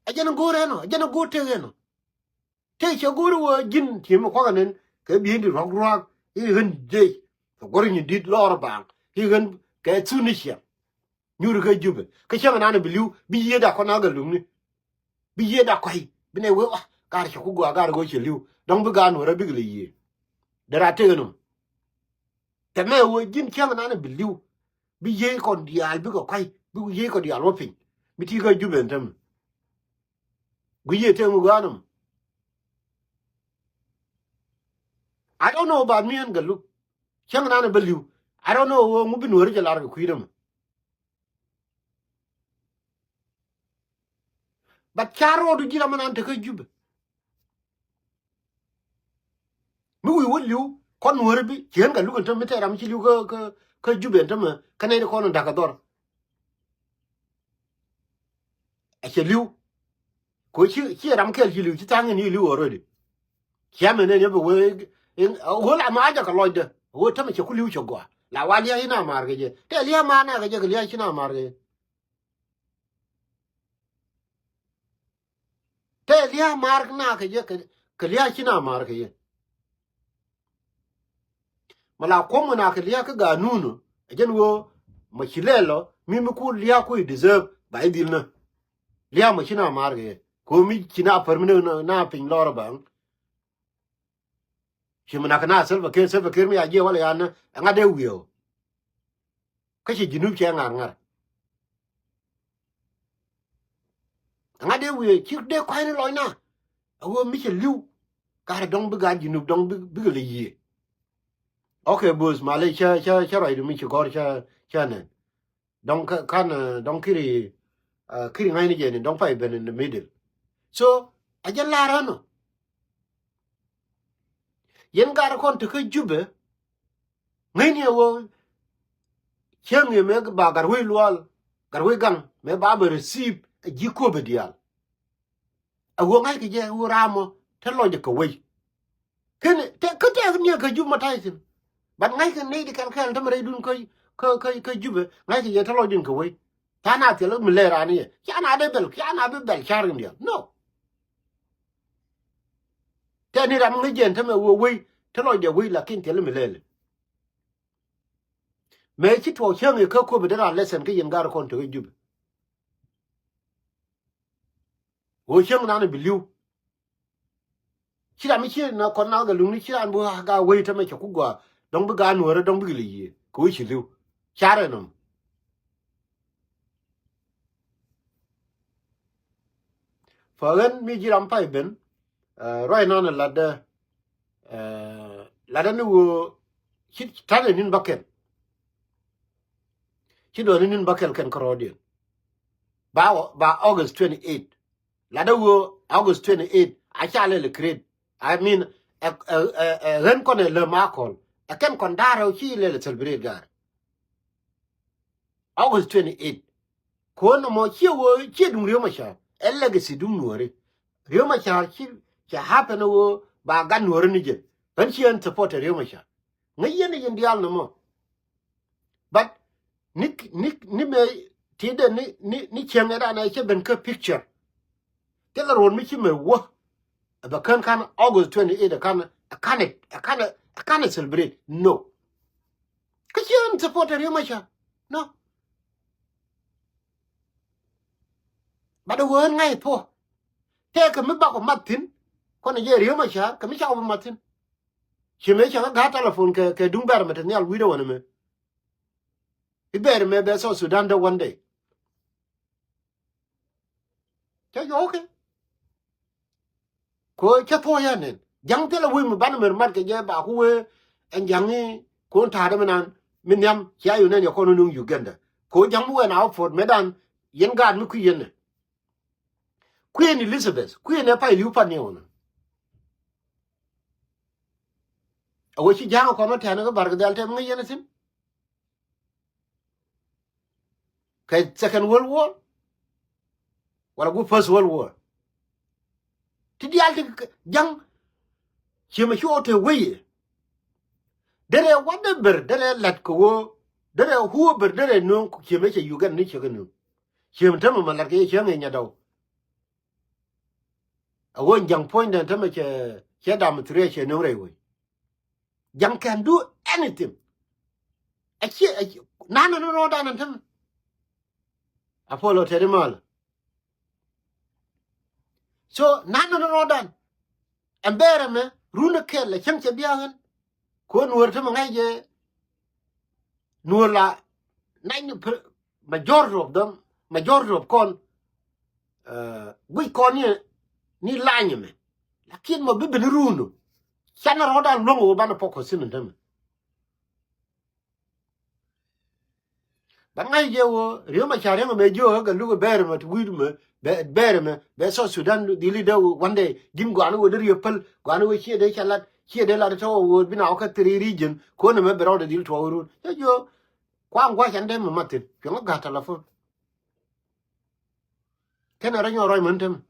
A jɛn a go̱o̱r ɛnɔ a jɛn a go̱o̱r tek ɛnɔ. Tëë cɛ go̱o̱r wä ji̱n ti̱em kuakä nɛn kɛ bi̱i̱n di ruak ruak i̱ ɣän jec. Kɛ guɔ̱r nyi di̱t lɔɔr baaŋ i̱ ɣän kɛ thun ni ciɛŋ. Nyuur kä Jubɛ kä cäŋ nan bi li̱w bi yiëëda kɔn a Galukni. Bi yiëëda kɔ̱a̱c bi nɛ wee ɣɔa gaar cɛ ku gɔaa gaar ɣöö cɛ li̱w dɔ̱ŋ bi gaar nuɔ̱rä bikɛ lɛ yiëë. Dee rat tek ɛnɔ. Tɛmɛ wee ji̱n cäŋ nan bi li̱w bi yiëë kɔn diaal bikɛ kɔ̱a̱c bi yiëë kɔn diaal wä piny. Mi ti kä Jubɛ ɛn tämɛ. Gui̱c yɛ tëë ŋu gɔaa nɔmɔ. I don't know about me and Galuk. Cäŋ nan bä li̱w. I don't know ŋu bi nuɔ̱ɔ̱ri jɛ lar kɛ kui̱dä mɔ. But ca ro̱o̱du ji̱ ram nan tekä Jubɛ. Mi wi̱i̱ wä li̱w kɔn nuɔ̱ɔ̱ri bi ci ɣän Galuk ɛn tämɛ mi tɛɛr ram ci li̱w kä, kä, kä Jubɛ ɛn tämɛ kä nɛy ti kɔn in da̱k kɛ dhɔr. Ɛ cɛ li̱w. Ko ci, ci ram kɛl ci li̱w ci tha̱a̱ŋ in i̱ li̱w already. Ciɛ mɛn in yɛ bɛ wee in ɣöö la ma a jɛ kɛ lɔcdä ɣöö tämɛ cɛ ku li̱w cɛ gɔaa la wa lia̱a̱ ci na maar kɛ jɛ tɛ lia̱a̱ maar na kɛ jɛ kɛ lia̱a̱ ci na maar kɛ jɛ. Tɛ lia̱a̱ maar na kɛ jɛ kɛ lia̱a̱ ci na maar kɛ jɛ. Ma la kuɔ̱m kɛ na kɛ lia̱a̱ kä ganun ɛ jɛn ɣöö ma ci lɛl ɔ Mi mi ku lia̱a̱ ku i̱ deserve ba i̱ dhil nä. Lia̱a̱ mɔ ci na maar kɛ yɛ. Ko mi ci na pär mi na, na, na piny lɔr a baŋ. Ci mi nak na Salva Kiir, Salva Kiir mi a jiɛ wala ya nä. Ɛŋa dee wi̱i̱ ɔ. Kä ci Junub cɛ ŋa̱r ŋa̱r. Ɛŋa dee wi̱i̱ ci dee kua̱cni lɔcna. A ɣöö mi cɛ li̱w. Gat dɔ̱ŋ bi gat Junub dɔ̱ŋ bi, bikɛ lɛ yiëë. Okay, boss, malɛ cä, cä, cä ruacdu mi ci gɔ̱r cä, cä nɛn. Dɔ̱ŋ kä, kan, eh, dɔ̱ŋ kiri, eh, kiri ŋa̱cni jɛ ni dɔ̱ŋ pay ben in the middle. So, a jɛ lar ɛnɔ. Yɛn gat kɔn te kä Jubɛ, ŋäcni a ɣöö cäŋ yɛ mëë ba gat wec lual, gat wec gaŋ, mëë ba bɛ receive a ji̱ Köpɛ diaal. A ɣöö ŋa̱ckɛ jɛ ɣöö ram mɔ te lɔcdɛ kɛ wec. Kɛn te, kä tɛk ni kä Jubɛ mɔ ta̱y thi̱n. But ŋa̱ckɛ nɛy ti kɛl kɛl te mi rɛydun kä, kä, kä, kä Jubɛ, ŋa̱ckɛ jɛ te lɔcdun kɛ wec. Tha̱a̱ŋ a thil mi lɛ raan yɛ. Ca na dee bɛl, ca na bi bɛl ca̱r in diaal. No. Tɛni ram ŋäc jɛn tämɛ wee wei, te lɔcdɛ wei, lakin thilɛ mi lɛli. Mëë ci tuɔɔk cäŋ i̱ kä Köpɛ dee raan lesson kä yɛn gar kɔn te wec Jubɛ. Wee cäŋ nan bi li̱w. Ci ram mi ci na kɔn na gɛ luŋni ci ran bi ga wei tämɛ cɛ ku gɔaa. Dɔ̱ŋ bi ga nuɔ̱ɔ̱rä dɔ̱ŋ bi gɛ lɛ yiëë. Kɛ wee ci li̱w. Carɛ nɔm. Fa ɣän mi ji̱ ram pay ben, eh, ruac nan latdä, eh, latdä ni ɣöö ci ta̱nɛ ni̱n bäkɛl. Ci duɔ̱ɔ̱ni ni̱n bäkɛl kɛn kärɔɔdiɛn. Ba, ba August twenty eight. Latdä ɣöö August twenty eight a ca lɛl ɛ create. I mean, ɛ, ɛ, ɛ, ɛ, ɣän kɔn ɛ lääm a kɔl. Ɛ kɛn kɔn da̱a̱r ɛ ci lɛl ɛ celebrate ga̱a̱r. August twenty eight. Ko̱n nɔmɔ ciɛ ɣöö ciɛ duŋ Riek Machar. Ɛ legacy duŋ nuɔ̱ɔ̱ri. Riek Machar ci, cɛ happen ɣöö ba gat nuɔ̱ɔ̱ri ni jɛ. Ɣän ci ɣän support Riek Machar. Ŋäc yɛn i̱ yɛn diaal nɔmɔ. But ni, ni, ni mëë ti dee ni, ni, ni cieŋ ɛ dan ɛ cɛ ben kä picture. Thilɛ ruɔ̱n mi ci mëë wä. Ɛ bɛ kän kan August twenty eight ɛ kan, ɛ kan, ɛ kan, ɛ kan celebrate. No. Kä ci ɣän support Riek Machar. No. But ɛ wee ɣän ŋa̱c thuɔ̱k. Tëëkɛ mi bakɔ mat thi̱n. Kɔn ɛ jɛ Riek Machar kɛ mi cakɔ bi mat thi̱n. Ci mëë cɛ kä ga̱a̱t telephone kɛ, kɛ duŋ bɛr mɛ te nhial wi̱cdɛ wänɛ mɛ. I̱ bɛr mɛ bɛ South Sudan dee one day. Cä jɔɔkɛ. Ko cä thuɔ̱ɔ̱c yɛn nɛn. Ja̱ŋ thilɛ wec mi banɛ mɛr mat kɛ jɛ ba ku wee ɛn ja̱ŋ i̱ ko̱n ta̱a̱dä mi nan mi nhiam cia yun nɛn yɛ kɔn nuŋ Uganda. Ko ja̱ŋ mi wɛn a wä puɔt mëë dan yɛn gaat mi kui̱ yɛn nɛ. Queen Elizabeth, Queen ɛ pay li̱w pan ni ɣɔn. A wä ci ja̱a̱ŋ a kɔn wä tɛ̈n kä Barkadhal tɛm ŋäc yɛn a thi̱n. Kɛ Second World War. Wala gu First World War. Ti diaal ti ja̱ŋ. Ciemɛ ci ɣɔw te wec yɛ. Derɛ whatever, derɛ la̱t kɛ ɣöö. Derɛ whoever, derɛ nööŋ ciemɛ cɛ Uganda ni cɛ kɛ nööŋ. Ciemɛ tämɛ mɛ la̱t kɛ yɛ cɛ ŋi̱i̱c nyadɔw. A ɣöö ja̱ŋ puɔ̱nydɛ tämɛ cɛ, cɛ dam thuriɛ cɛ nööŋ rɛy wec. Ja̱ŋ can do anything. A ciɛ, a ciɛ, nanɛ ni rɔɔdan ɛn tämɛ. A puɔl ɔ tɛt imal. So nanɛ ni rɔɔdan. Ɛn bɛɛrɛ mɛ run ɛ kɛl ɛ cäŋ cɛ bia̱a̱ŋ ɛn. Ko nuɔ̱ɔ̱r tämɛ ŋa̱c jɛ. Nuɔ̱ɔ̱r la nany majority of them, majority of kɔn. Guic kɔn ni, ni lany ɛmɛ. Lakin mɔ bi ben run ɔ. Canɛ rɔɔdan luäŋ ɔ banɛ pɔk kɔ thin ɛn tämɛ. Ba ŋa̱c jɛ wä Riek Machar yäŋ mɛ jiök kä luk bɛɛr mɛ ti wi̱i̱ mɛ bɛ bɛɛr mɛ bɛ South Sudan dhil i̱ dee one day. Ji̱n gua̱a̱n wä dee riek päl gua̱a̱n wä ciɛ dee ca lat ciɛ dee lat tɔ̱ wä bi na wä kä three region. Ko̱n mɛ bɛ rɔɔdɛ dhil tuɔɔk run cä jiök. Kuaŋ gua̱c ɛn dee mɛ mathin cuɛŋä ga̱a̱t telephone. Kɛnɛ rɔ nyɔk rɔc män temɛ.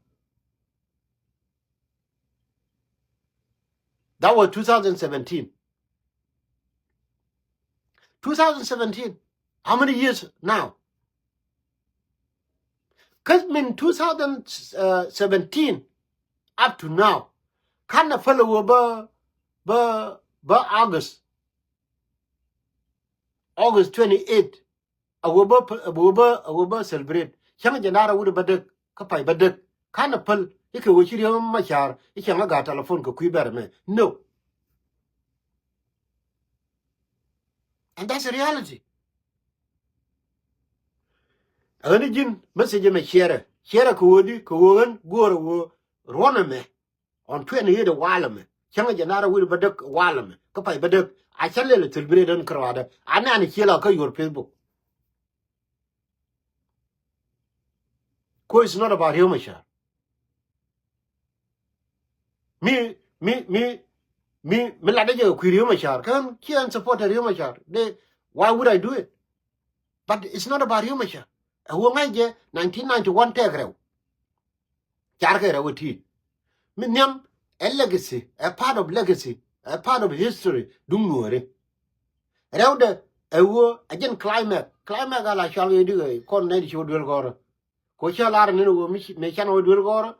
That was two thousand seventeen. Two thousand seventeen. How many years now? Kä min two thousand seventeen up to now. Ka̱n a päl a wä bä, bä, bä August. August twenty eight. a wä bä, a wä bä, a wä bä celebrate. Cäŋ jɛ nar a wut bä däk, kä pay bä däk. Kanɛ päl, i̱ kɛ wä ci Riek Machar, i̱ cäŋ a gaat telephone kɛ kui̱ bɛr mɛ. No. And that's a reality. Ɣän i̱ ji̱n message mɛ ciɛrɛ. Ciɛrɛ kɛ wä di, kɛ wä ɣän go̱o̱rɛ wä ruɔ̱n ɛmɛ. On twenty-eight walɛ mɛ. Cäŋ jɛ nar a wut bä däk walɛ mɛ. Kä pay bä däk. A cä lɛl thil bi rɛ dän kärɔadä. A nɛn ciɛ la kä your Facebook. Ko it's not about Riek Machar. Mi, mi, mi, mi, mi latdä jɛ kɛ kui̱ Riek Machar. Kä ɣän ciɛ ɣän support Riek Machar. De, why would I do it? But it's not about Riek Machar. Ɛ wä ŋa̱c jɛ nineteen ninety-one tɛk rɛw. Carkɛ rɛw ɛ ti. Mi nhiam ɛ legacy, ɛ part of legacy, ɛ part of history duŋ nuɔ̱ɔ̱ri. Rɛwdɛ ɛ wä ɛ jɛn climax. Climax a la cual kɛ di kɛ kɔn nɛy di ci wä duel gɔ̱rä. Ko cä lar ni wä mi ci, mi can wä duel gɔ̱rä,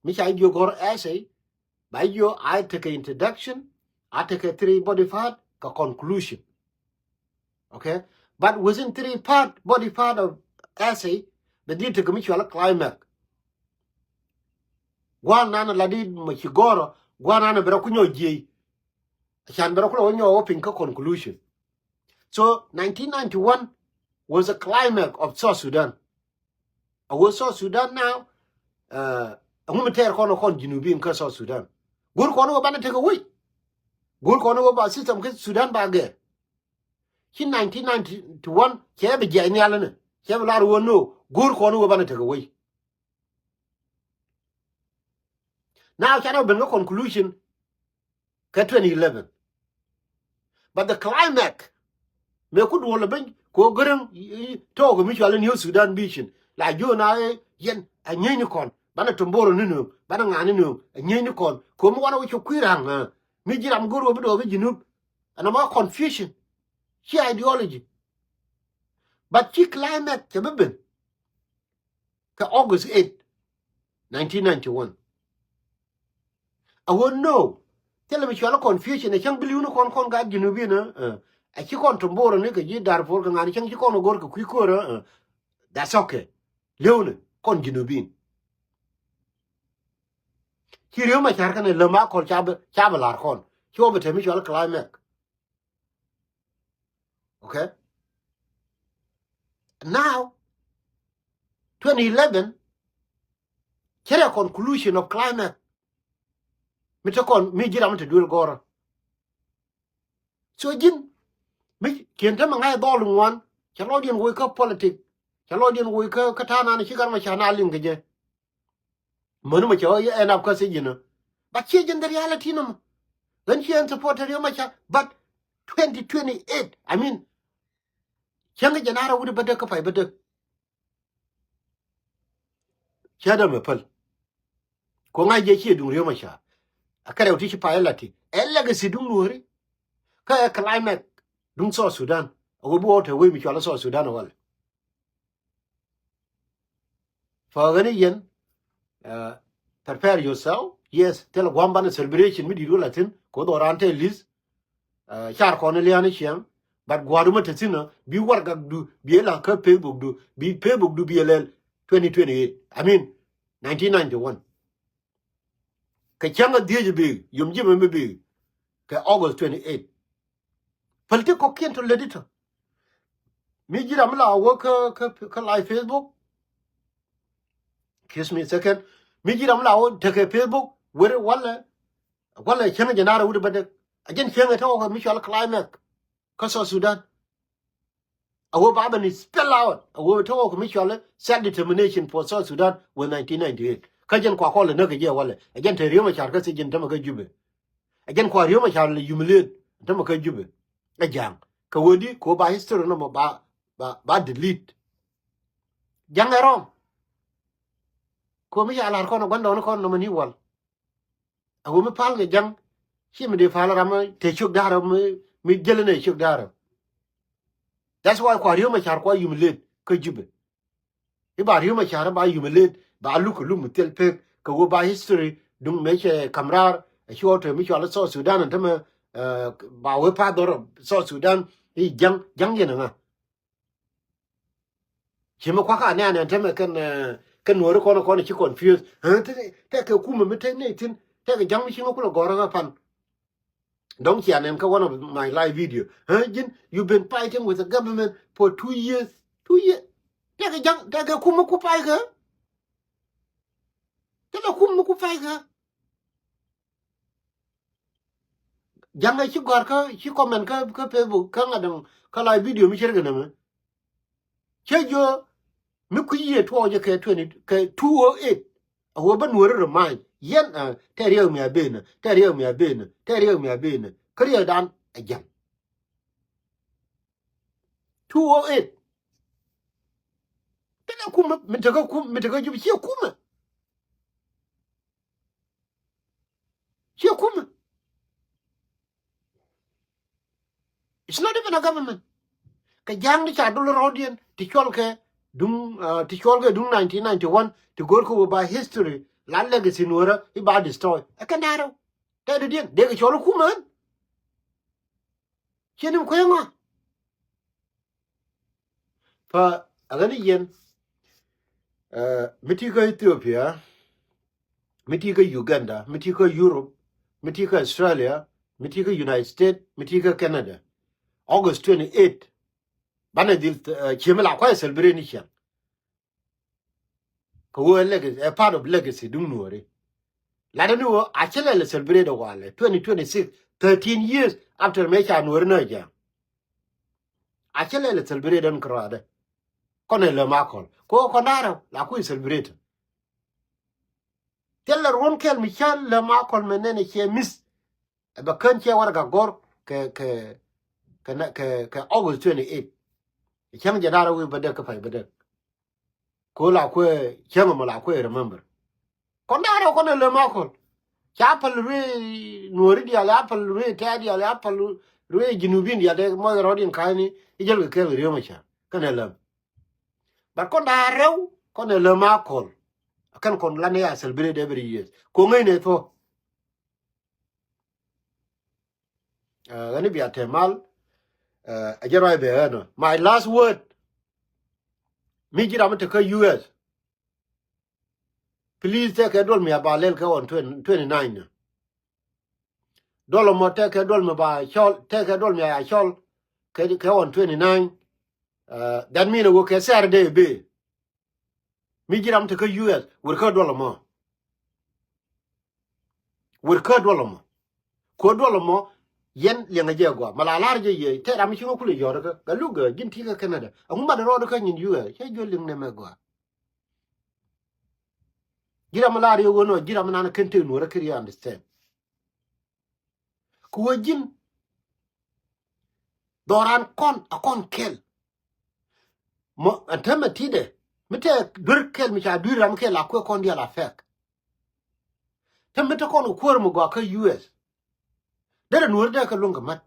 mi ca jiök gɔ̱rä essay, ba jiök a tekɛ introduction, a tekɛ three body part kɛ conclusion. Okay? But within three part, body part of essay, bɛ dhil tekɛ mi cual climax. Gua̱a̱r nan la di mɛ ci gɔ̱rä, gua̱a̱r nan bɛ rɔ ku nyɔ jiey. Can bɛ rɔ ku lɔ nyɔ wä piny kä conclusion. So nineteen ninety-one was a climax of South Sudan. A wä South Sudan now, uh, a ŋu mi tɛɛr kɔn kɔn Junubin kä South Sudan. Go̱o̱r kɔn wä banɛ tekɛ wei. Go̱o̱r kɔn wä ba system kä Sudan ba gɛr. Ci nineteen ninety-one cɛ bi jiɛc nhial ni. Cɛ bi lar wä no. Go̱o̱r kɔn wä banɛ tekɛ wei. Now canɛ ben kä conclusion kä twenty eleven. But the climax, mëë ku duɔl beny ko Gäräŋ tɔɔk mi cual New Sudan Vision. La jiö na yɛn a nyieeny ni kɔn. Banɛ tomboro ni nööŋ, banɛ ŋa̱a̱n ni nööŋ, a nyieeny ni kɔn. Ko mi wanɛ wä cok kui̱ ra̱ŋ, mi ji̱ ram go̱r wä bi dɔɔk bi Junub. Ɛn ama confusion. Ci ideology. But ci climax cɛ bi ben. Kɛ August eight, nineteen ninety-one. A wä no. Thilɛ mi cual confusion, ɛ cäŋ bi li̱w ni kɔn kɔn gaat Junubin, ɛ. Ɛ ci kɔn tomboro ni kɛ ji̱ Darfur kɛ ŋa̱n cäŋ ci kɔn go̱r kɛ kui̱ ko̱r, ɛ. That's okay. Li̱w ni kɔn Junubin. Ci Riek Machar kɛnɛ läm a kɔl ca bi, ca bi lar kɔn. Ci wä bi te mi cual climax. Okay? Now, twenty eleven, cɛ rɛ conclusion of climax. Mi te kɔn, mi ji̱ ram mi te duel gɔrä. So ji̱n, mi kiɛn te mi ŋa̱c dhɔl ŋuan, cɛ lɔcdiɛn woi kä politic, cɛ lɔcdiɛn woi kä, kä ta̱a̱ nan ci gat ma ca na liŋ kɛ jɛ. Mäni mɔ cɛ wä yɛ ɛn ap kä thiec inɔ. But ciɛ jɛn the reality nɔmɔ. Ɣän ciɛ ɛn support Riek Machar, but twenty twenty-eight, I mean, cäŋ kɛ jɛn a rɔ wut bädäk kä pay bädäk. Cä dämɛ päl. Ko ŋa̱c jɛ ciɛ duŋ Riek Machar. A kärɛw ti ci pay ɛ lat ti. Ɛ legacy duŋ nuɔ̱ɔ̱ri. Kä ɛ climax duŋ South Sudan. A wä bi wä te wec mi cual South Sudan a walɛ. Fa ɣän i̱ yɛn, uh, prepare yourself. Yes, thilɛ gua̱a̱m banɛ celebration mi di̱i̱t wä la thi̱n, kɛ wä dhɔran te list. Uh, car kɔn i̱ lian i̱ ciɛŋ, but gua̱a̱r mi te thi̱n ɔ, bi warɛgakdu, bi ɛ la kä Facebook du, bi Facebook du, bi ɛ lɛl twenty twenty-eight. I mean, nineteen ninety-one. Kɛ cäŋ a dhieec bi, yom ji̱ mɛ mi bi, kɛ August twenty-eight. Päl ti kɔ̱kiɛn tɔ lät itɔ. Mi ji̱ ram la wä kä, kä, kä live Facebook. Excuse me a second. Mi ji̱ ram la wä tekɛ Facebook. Wer walɛ. Walɛ cäŋ jɛ nar wut bädäk. A jɛn cäŋ ɛ tɔk mi cual climax. Kä South Sudan. A wä ba bɛ ni spell out. A wä tɔk mi cual self determination for South Sudan with nineteen ninety-eight. Kä jɛn kua kɔl ɛ näk kɛ jɛ walɛ. A jɛn te Riek Machar kä thiec jɛn tämɛ kä Jubɛ. Ɛ jɛn kua Riek Machar lɛ humiliate tämɛ kä Jubɛ. Ɛ ja̱a̱ŋ kɛ wä di kɛ wä ba history nɔmɔ ba, ba, ba delete. Ja̱ŋ ɛ wrong. Kɛ wä mi ca lar kɔn ɛ gua̱ndɔɔŋni kɔn nɔmɔ ni wal. Ɛ wä mi pal kɛ ja̱ŋ. Ci mi dee pal ram te ciök da̱rä mi, mi jälä nɛ ciök da̱rä. That's why kua Riek Machar kua humiliate kä Jubɛ. I̱ ba Riek Machar ba humiliate, ba luk kɛ luk mi thil pek kɛ wä ba history duŋ mëë cɛ ka̱m raar. Ɛ ci wä te mi cual South Sudan ɛn tämɛ, uh, ba wä pa dhɔr South Sudan i̱ ja̱ŋ, ja̱ŋ yɛn ɛŋa. Ci mi kuakä anɛ anɛ tämɛ kɛn, eh, kɛn Nuɔri kɔn kɔn ci confuse. Eh, te, te kɛ kumɛ mi te nɛ thin, te kɛ ja̱ŋ mi ci ŋä kulɛ gɔrä kä pan. Dɔ̱ŋ cia nɛn kä one of my live video. Eh, ji̱n, you been fighting with the government for two years. Two years. Te kɛ ja̱ŋ, te kɛ kumɛ ku pay kɛ. Te kɛ kumɛ ku pay kɛ. Ja̱ŋɛ ci gɔ̱a̱r kä, ci comment kä, kä Facebook, kä ŋa̱t däŋ, kä live video mi cir kɛ nɛmɛ. Cä jiö mi kui̱ yiëë tuɔɔk jɛ kɛ twenty, kɛ two oh eight. A wä bä Nuɔri remind. Yɛn, ah, tɛ riɛk mi a benä, tɛ riɛk mi a benä, tɛ riɛk mi a benä. Kä riɛkdan a jiäŋ. Two oh eight. Thilɛ kumä, mi tekä kum, mi tekä jup ciɛ kumä. Ciɛ kumä. It's not even a government. Kɛ ja̱a̱ŋ ni ca dul rɔɔdiɛn ti cuɔl kɛ duŋ, ah, ti cuɔl kɛ duŋ nineteen ninety-one, ti go̱o̱r kɛ wä ba history la legacy Nuɔrä i̱ ba destroy. Ɛ kɛn da̱a̱r rɛw. Tɛɛdɛ diɛn dee kɛ cuɔl kumä ɣän. Ciɛ ni mi kueŋ ɔ. Fa a ɣän i̱ yɛn, eh, mi ti kä Ethiopia, mi ti kä Uganda, mi ti kä Europe, mi ti kä Australia, mi ti kä United States, mi ti kä Canada. August twenty-eight. Banɛ dhil, eh, ciemi la kuay celebrate ni ciɛŋ. Kɛ ɣöö ɛ legacy, ɛ part of legacy duŋ Nuɔri. Latdä ni ɣöö a cä lɛl ɛ celebrate ɛ walɛ twenty twenty-six, thirteen years after mëë ca Nuɔri nä jɛ. A cä lɛl ɛ celebrate ɛn kärɔadɛ. Kɔn ɛ lɛ ma kɔl kɛ ɣöö kɔn da̱rä la kui̱ celebrate. Thilɛ ruɔ̱n kɛl mi cä lɛ ma kɔl mɛ nɛn ɛ cɛ miss. Ɛ bɛ kän cɛ warɛga gɔr kɛ, kɛ, kɛ, kɛ, kɛ August twenty-eight. Cäŋ jɛ da̱rä wi̱i̱ bädäk kä pay bädäk. Ko la kuɛ cäŋ mɔ la kuɛ remember. Kɔn da̱rä kɔn ɛ lɛ ma kɔl. Ca päl ruëë Nuɔri diaal, ya päl ruëë Tɛ̈t diaal, ya päl ruëë Junubin diaal, dee mɔc rɔɔdiɛn ka̱a̱cni i̱ jäl kɛ kɛɛl kɛ riöm a cä kɛn ɛ läm. But kɔn da̱rä rɛw kɔn ɛ lɛ ma kɔl. Kɛn kɔn lan ya celebrate every year. Ko ŋäcnɛ thuɔ̱k. Ɣän i̱ bia te mal, ɛ jɛ ruac bɛ ɣän ɔ. My last word. Mi ji̱ ram mi te kä U S. Please, tɛkɛ duɔl mi a ba lɛl kɛ ɣɔn twenty, twenty-nine. Duɔl ɛmɔ tɛkɛ duɔl mi ba cɔl, tɛkɛ duɔl mi a cɔl kɛ, kɛ ɣɔn twenty-nine. That mean ɛ wä kɛ Saturday bee. Mi ji̱ ram te kä U S, wër kä duɔl ɛmɔ. Wër kä duɔl ɛmɔ. Kuɛ duɔl ɛmɔ, yɛn liɛŋɛ jɛ gɔaa. Mɛ la la̱r jɛ yɛ, tɛ ram mi ci ŋä kulɛ yɔ̱ɔ̱r kä. Kä luk ɛ, ji̱n ti kä Canada. Ɛŋu mat rɔɔd kä nyin U S, cɛ jiö liŋ nɛmɛ gɔaa. Ji̱ ram mi la̱r yɛ ɣöö nɔ, ji̱ ram mi nan kɛn tëë Nuɔrä kɛ ri understand. Kɛ ɣöö ji̱n dhɔran kɔn a kɔn kɛl. Mɔ ɛn täämɛ ti̱dɛ mi tɛ duer kɛl mi ca duer ram kɛl a kuɛ kɔn diaal a fɛk. Täämɛ te kɔn kɛ kuäär mi gɔaa kä U S. Derɛ Nuɔr dee kɛ luäŋ kɛ mat.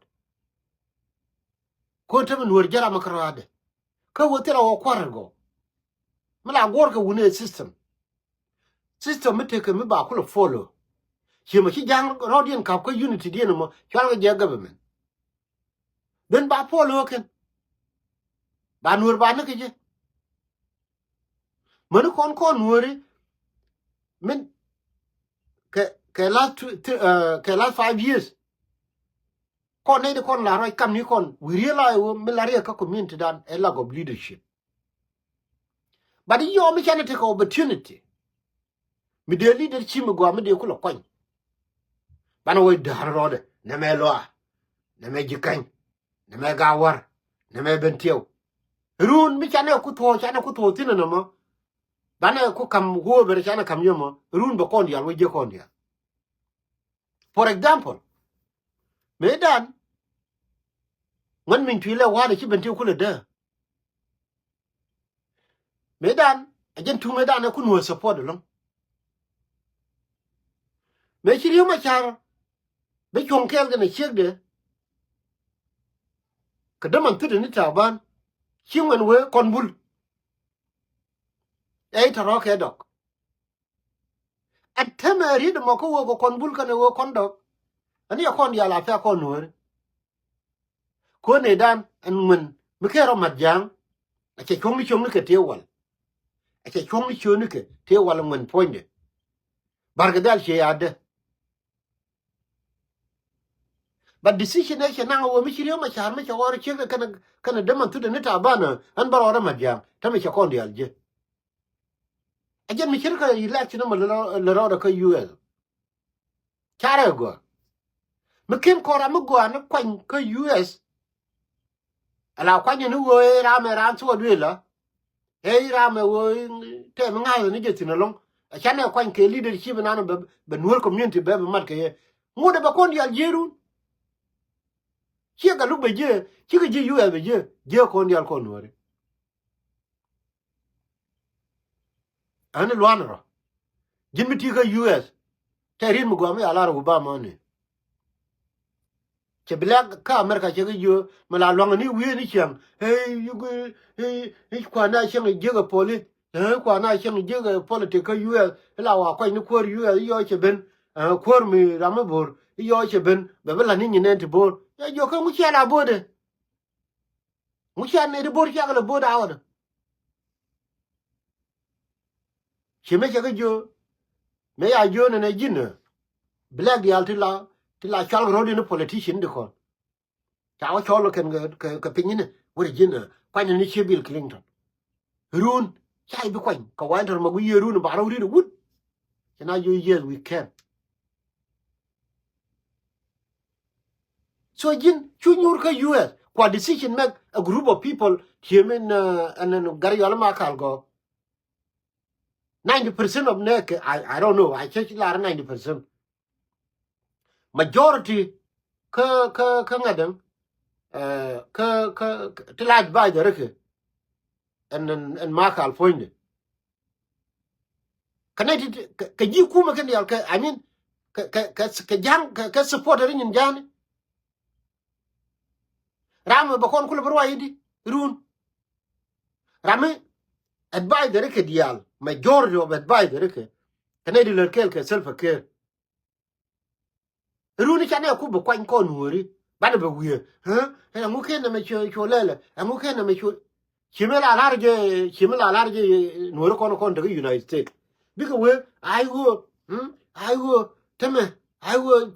Kɔn täämɛ Nuɔr jɛ ram kɛ rɔadɛ. Kä wä thil a wä kua̱r gɔ. Mi la guɔ̱r kɛ wuni ɛ system. System mi tekɛ mi ba kulɛ follow. Ciɛ mɛ ci ja̱a̱ŋ rɔɔdiɛn ka̱p kä unity diɛn ɛmɔ cual kɛ jɛ government. Then ba follow kɛn. Ba Nuɔr ba ni kɛ jɛ. Mäni kɔn kɔn Nuɔri min kɛ, kɛ last two, th-, uh, kɛ last five years. Kɔn nɛy di kɔn la ruac kam ni kɔn, we realize wä mi la riɛk kä community dan ɛ lack of leadership. But yɔ mi canɛ tekɛ opportunity. Mi dee leadership mi gɔaa mi dee kulɛ kuany. Banɛ wä da̱a̱n rɔɔdɛ, nɛmɛ Luaa, nɛmɛ Jikäny, nɛmɛ Gawar, nɛmɛ Bentiu. Run mi canɛ ku thuɔ̱ɔ̱, canɛ ku thuɔ̱ɔ̱ thi̱n ɛnɔmɔ. Banɛ ku kam whoever canɛ kam yɔmɔ. Run bɛ kɔn diaal wä jiɛ kɔn diaal. For example, mëëdan ŋuɛn min cuilɛ wa̱a̱dɛ ci Bentiu kulɛ dee. Mëëdan a jɛn tuŋ mëëdan ɛ kun wä support ɛlɔ̱ŋ. Mëë ci Riek Machar bi cuɔ̱ŋ kɛɛl kɛnɛ ciekdɛ. Kɛ däman thitdɛ ni Taban ci ŋuɛn wee kɔn bul. Ɛ i̱ tɔ̱rɔ̱ kɛ dɔk. Ɛn täämɛ riet ɛmɔ kä wee kɛ kɔn bul kɛnɛ wee kɔn dɔk. Ɛn i̱ ɛ kɔn diaal a pia kɔn Nuɔri. Kuäär nɛy dan ɛn ŋuɛn mi kɛ rɔ mat ja̱a̱ŋ. A cɛ cuɔ̱ŋni cuɔ̱ŋni kɛ tëë wal. A cɛ cuɔ̱ŋni cuɔ̱ŋni kɛ tëë wal ŋuɛn puɔ̱nydɛ. Barkɛ dhal ciɛ yadɛ. But decision ɛ cɛ naŋ a wee mi ci Riek Machar mi cɛ ɣɔr ciek kɛnɛ kɛnɛ däman thut ni Taban ɛ ɛn bä rɔɔdɛ mat ja̱a̱ŋ. Tämɛ cɛ kɔn diaal jiɛ. A jɛn mi ce̱tkɛ election mɔ lɛ rɔɔdɛ kä U S. Carɛ gɔaa. Mi ken kɔn ram mi gɔaa ni kuany kä U S. Ala kuany ni ɣöö i̱ ram ɛ ram thuɔɔk duëël la. Ɛ i̱ ram ɛ ɣöö tɛm ŋa̱th ni jɛ thi̱n ɛlɔ̱ŋ. A canɛ kuany kɛ leadership nan bɛ bɛ Nuer community bɛ bɛ mat kɛ yɛ. Ŋut ɛ bɛ kɔn diaal jiëërun. Ciɛ Galuk bɛ jiɛ cikɛ jiɛ U S bɛ jiɛ jiɛ kɔn diaal kɔn Nuäri. Ɛn luan rɔ. Ji̱n mi ti kä U S. Tɛ rin mi gɔam mi a lar Obama ni. Cɛ bi lɛk kä America cɛ kɛ jiö mi la luaŋ ni wi̱i̱ ni ciɛŋ. Hey, you go, hey, hey, kuan na ciɛŋ jiäk ɛ police. Hey, kuan na ciɛŋ jiäk ɛ politic kä U S. Ila wa kuany ni kuäär U S yɔ cɛ ben. Eh, kuäär mi ram mi bo̱r yɔ cɛ ben. Bɛ bi la ni nyin nɛn ti bo̱r. Yɛ jiö kä ŋu ciɛ la bo̱r de. Ŋu cia nɛy ti bo̱r ciakɛ lɛ bo̱r daawädä. Ci mëë cɛ kä jiö mëë ya jiö nɛnɛ ji̱n ɛ. Black diaal ti la ti la cual kɛ ro̱d in politician di kɔn. Ca wä cɔl kɛn kɛ kɛ piny ni wä ri ji̱n ɛ kuany ni ci Bill Clinton. Run ca i̱ bi kuany kɛ wa in tɔr ma gui̱ yiëë run ba rɔw rit ɛ wut. Ci na jiö yes we can. So ji̱n cu nyuur kä U S kua decision make a group of people. Tiëm in ɛn ɛn Garial Makal gɔ. Ninety percent of nɛ kɛ I, I don't know. I cɛ lar ninety percent. Majority kä kä kä ŋa̱däŋ kä kä ti la advisor kɛ ɛn ɛn ɛn Makal puɔ̱nydɛ. Kɛ nɛy ti kɛ ji̱ kumɛ kɛn diaal kɛ I mean kɛ kɛ kɛ kɛ ja̱ŋ kɛ kɛ supporter nyin ja̱ŋni. Ram mi bɛ kɔn kulɛ bi ruac idi run. Ram mi advisor kɛ diaal majority of advisor kɛ kɛ nɛy ti lät kɛɛl kɛ Salva Kiir. Runi canɛ ku bi kuany kɔn Nuɔri banɛ bɛ wiee. Ɛŋu ken nɛmɛ cuɔ lɛlɛ ɛŋu ken nɛmɛ cuɔ. Cimi la lar jɛ cimi la lar jɛ Nuɔri kɔn kɔn tekɛ United States. Bikɛ wee ai ɣöö ai ɣöö tämɛ ai ɣöö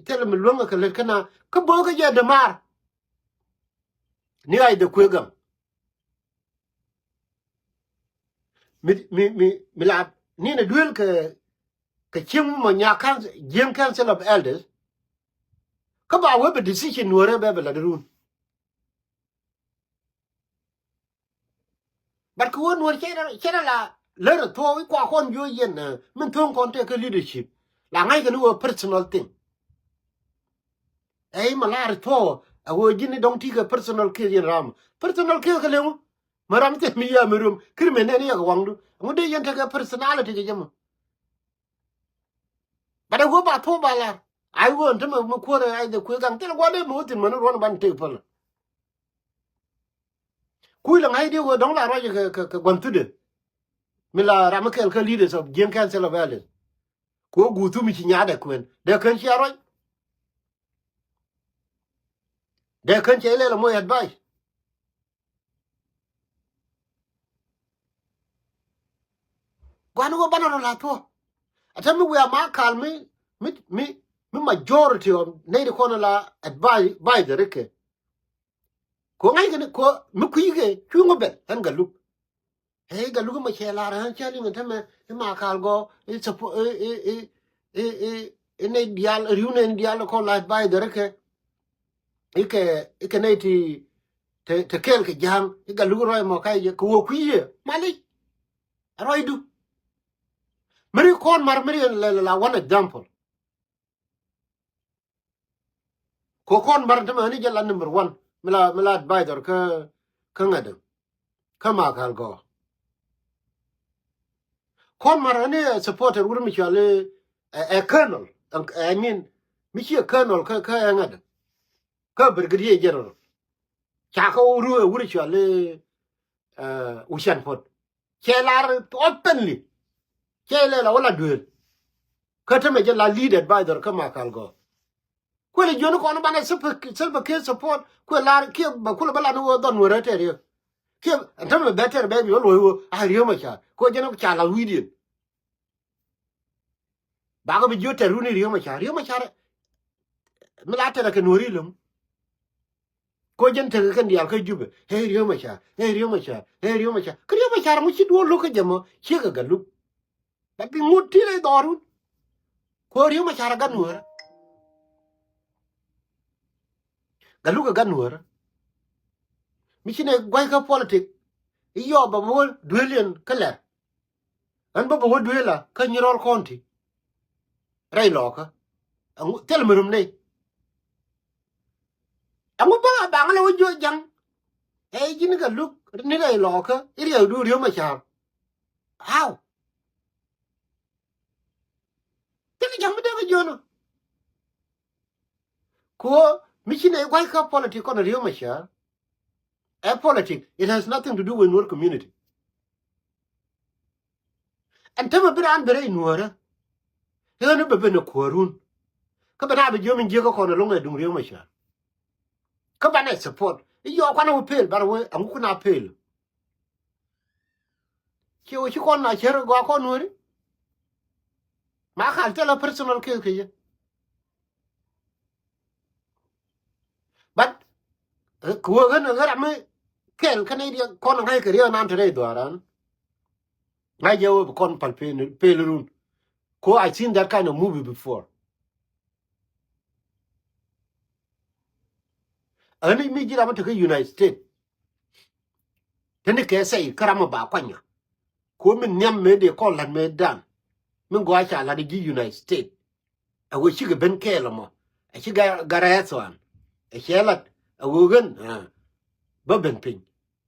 thilɛ mi luäŋ kɛ lät kɛna kä bo̱o̱kä jɛ dämaar. Ni ɣac dɛ kuëë gam. Mi mi mi mi la ninɛ duel kɛ kɛ cieŋ mi mɔ nya kan Jieng Council of Elders. Kä ba wee bɛ decision Nuɔrɛ bɛ bɛ la di run. But kɛ wee Nuɔr cɛ cɛ la lär thuɔɔk i̱ kua kɔn jiɔ yɛn min thuɔ̱ŋ kɔn tɛk kä leadership. La ŋa̱c kɛ ni wee personal thing. Ɛ i̱ ma lar thuɔɔk a wee ji̱n i̱ dɔ̱ŋ ti kɛ personal case yɛn ram personal case kɛ leŋu. Ma ram thil mi yia mi rom kir mi nɛn yɛ kɛ waŋdu ŋu dee yɛn tekɛ personality kɛ jɛ mɔ. But a wee ba thuɔɔk ba lar ai wee ɛn tämɛ mi kuäär ai dee kuëë gaŋ thil gua̱n dee mi wä thin mɛ ni ruɔn ban tek päl. Kuc la ŋa̱c dee wee dɔ̱ŋ la ruac kɛ kɛ gua̱n thudɛ. Mi la ram mi kɛl kä leaders of Jieng Council of Elders. Ku wä guuth thum i̱ ci nyaat dɛ kuën dee kän cia ruac. Dee kän cia ilɛl amɔ advice. Gua̱n wä banɛ rɔ la thuɔ. Ata mi wiaa ma kal mi mi mi mi majority of nɛy ti kɔn la advice advice rikɛ. Ko ŋa̱c kɛn ko mi kui̱ kɛ cuŋ bɛl ɛn Galuk. Ɛ Galuk mɛ cɛ lar ɛn cɛ liŋ ɛn tämɛ i̱ ma kal gɔ i̱ support i̱ i̱ i̱ i̱ i̱ i̱ nɛy diaal ri̱w nɛy diaal kɔn la advice rikɛ. Ikɛ ikɛ nɛy ti te te kɛɛl kɛ ja̱a̱ŋ i̱ Galuk ruac mɔ kac jɛ kɛ wä kui̱ yɛ malic. Ruacdu. Meri kɔn mar meri ɛn lɛ la one example. Ko kɔn mar tämɛ ni jɛ la number one mi la mi la advisor kä kä ŋa̱däŋ kä ma kal gɔ. Kɔn mar ni supporter wur mi cual ɛ colonel I mean mi ci ɛ colonel kä kä ɛ ŋa̱däŋ kä brigadier general. Ca kä wur wur cual ɛ wucan pot. Cɛ lar openly. Cɛ lɛ la wä la duel. Kä tämɛ jɛ la lead advisor kä ma kal gɔ. Kuël jiön kɔn banɛ Salva Kiir support kuël lar kiɛ bɛ kulɛ bä la ni wä dhɔn wä rɛ tɛ riek. Kiɛ ɛn tämɛ bɛ tɛr bɛ bi wä luɔi wä a Riek Machar kɛ ɣöö jɛn ca lath wi̱i̱diɛn. Bakɛ bi jiö tɛr run i̱ Riek Machar, Riek Machar mi la tɛr kɛ Nuɔ̱ri lo̱ŋ. Kɛ ɣöö jɛn tekɛ kɛn diaal kä Jubɛ, hey Riek Machar, hey Riek Machar, hey Riek Machar. Kä Riek Machar ŋu ci duɔ̱ɔ̱r lo̱k kä jɛ mɔ, ciekɛ Gatluak. Bɛ bi ŋut ti rɛy dhɔrun. Kɛ ɣöö Riek Machar ɛ gat Nuäärä. Gatluak ɛ gat Nuäärä. Mi ci nɛ gua̱c kä politik i̱ yɔɔp bɛ bi wä duëëliɛn kä lɛr. Ɣän bä bi wä duëëla kä Nyirɔl County. Rɛy lɔɔkä. Ɛŋu thil mi rum nɛy. Ɛŋu bä a baŋ lɛ wä jiö ja̱ŋ. Ɛ ji̱n Gatluak ni rɛy lɔɔkä i̱ riɛkdu Riek Machar. How? Thil ja̱ŋ mi dee kɛ jiön ɔ. Kɛ ɣöö mi ci nɛy gua̱c kä politik kɔn Riek Machar. Ɛ politik, it has nothing to do with Nuer community. Ɛn tämɛ bi raan bi rɛy Nuäärä. Ɣän bɛ ben ɛ kuäärun. Kä bɛ na bi jiöm in jiäkä kɔn ɛlɔ̱ŋ ɛ duŋ Riek Machar. Kä banɛ support i̱ yɔɔk kuanɛ wä pel banɛ wä ɛŋu kun a pel. Ciɛ wä ci kɔn na cär gɔaa kɔn Nuääri. Ma kal thilɛ personal case kɛ yɛ. But kɛ wee ɣän ɣän ram mi kɛl kä nɛy diɛ kɔn ŋa̱c kɛ riɛk nan te rɛy dhuaaran. Ŋa̱c jɛ wee bi kɔn pal pel run. Ko I seen that kind of movie before. Ɣän mi ji̱ ram mi te kä United States. Te ni kɛ sɛy kä ram mi ba kuany ŋa. Ko mi nhiam mëë dee kɔn la̱t mëë dan. Mi gɔaa ca la̱t ji̱ United States. Ɛ wee cikɛ ben kɛɛl ɛmɔ. Ɛ ci Gareth Thuan. Ɛ cɛ lat ɛ wee ɣän bä ben piny.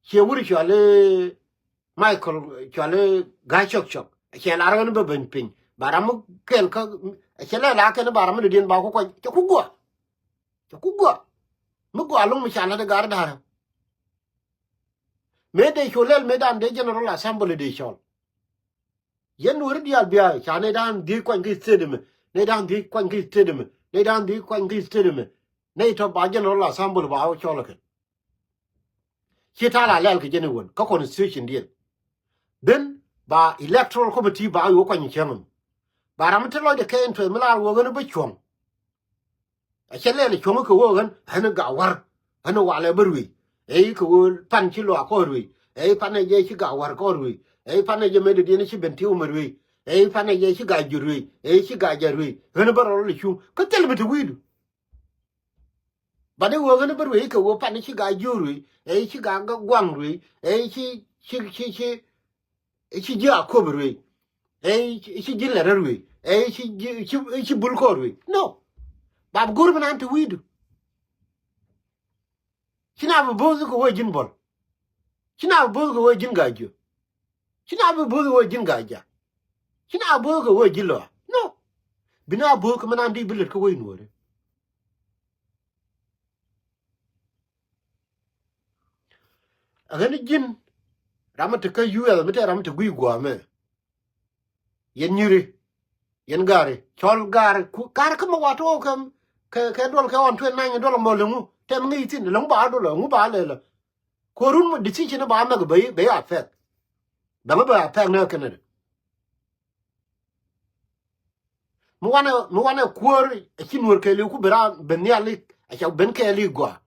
Ciɛ wur cuali Michael cuali Ga̱a̱c Cɔk Cɔk. Ɛ cɛ lar ɣän bä ben piny ba ram mi kɛɛl kä. Ɛ cɛ lɛ la kɛn ba ram mi dɔ̱diɛn ba ku kuany cɛ ku guɔ. Cɛ ku guɔ. Mi guɔ loŋ mi ca lat ɛ gar da̱rä. Mëë dee cu lɛl mëë dan dee General Assembly dee cɔl. Yɛn Nuääri diaal bia ca nɛy da̱a̱n dhiec kuany kä state ɛmɛ. Nɛy da̱a̱n dhiec kuany kä state ɛmɛ. Nɛy da̱a̱n dhiec kuany kä state ɛmɛ. Nɛy tɔ ba General Assembly ba wä cɔl ɛ kɛn. Ci ta̱a̱ la lɛl kɛ jɛn iwän kä constitution diɛn. Then ba electoral committee ba wä kuany cäŋ ɛmɛ. Ba ram mi te lɔcdɛ kɛ interest mi lar wä ɣän bä cuɔ̱ŋ. A cɛ lɛl cuɔ̱ŋ kɛ wee ɣän ɣän ga wa̱r. Ɣän walɛ bä ruëëc. Ɛ kɛ wee pan ci luaak kɔn ruëëc. Ɛ pan ɛ jɛ ci ga wa̱r kɔn ruëëc. Ɛ pan ɛ jɛ mëë dɔ̱diɛn ci ben tiw mɛ ruëëc. Ɛ pan ɛ jɛ ci ga jur ruëëc. Ɛ ci ga jɛ ruëëc. Ɣän bä rɔl cuŋ kä thil bi te wi̱i̱du. Bat ɛ wee ɣän bä ruëëc kɛ wee pan ci ga jur ruëëc. Ɛ ci ga guaŋ ruëëc. Ɛ ci ci ci ci Ɛ ci ji̱ a kuɔp ruëëc. Ɛ ci ji̱ lɛt rɔ ruëëc. Ɛ ci ji̱ ci ci bul kɔɔr ruëëc. No. Bap go̱r mi nan te wi̱i̱du. Ci na bi bo̱o̱th kɛ wee ji̱n bɔl. Ci na bi bo̱o̱th kɛ wee ji̱n Ga̱a̱c Jiö. Ci na bi bo̱o̱th kɛ wee ji̱n Ga̱a̱c Jiaak. Ci na bi bo̱o̱th kɛ wee ji̱n Lɔa. No. Bi na bo̱o̱th kɛ mi nan di bi lät kɛ wee Nuääri. A ɣän ji̱n ram mi te kä U S mi te ram mi te gui̱i̱ gua̱a̱mɛ. Yɛn nyiri yɛn ga̱ri cɔl ga̱ri ku ga̱ri kä mi wa to̱o̱k kɛ kɛ kɛ duɔl kɛ ɣɔn tuen nany duɔl mɔ leŋu tɛm ŋi̱i̱c thi̱n leŋu ba duɔl ŋu ba lɛlɛ. Kuɔrun mi decision ba mɛk bɛ bɛ affect. Bɛ ŋä bɛ affect nɛ kɛnɛ dɛ. Mi wanɛ mi wanɛ kuäär a ci Nuäär kɛɛliw ku ben raan ben nhial i̱ a ca ben kɛɛliw gɔaa.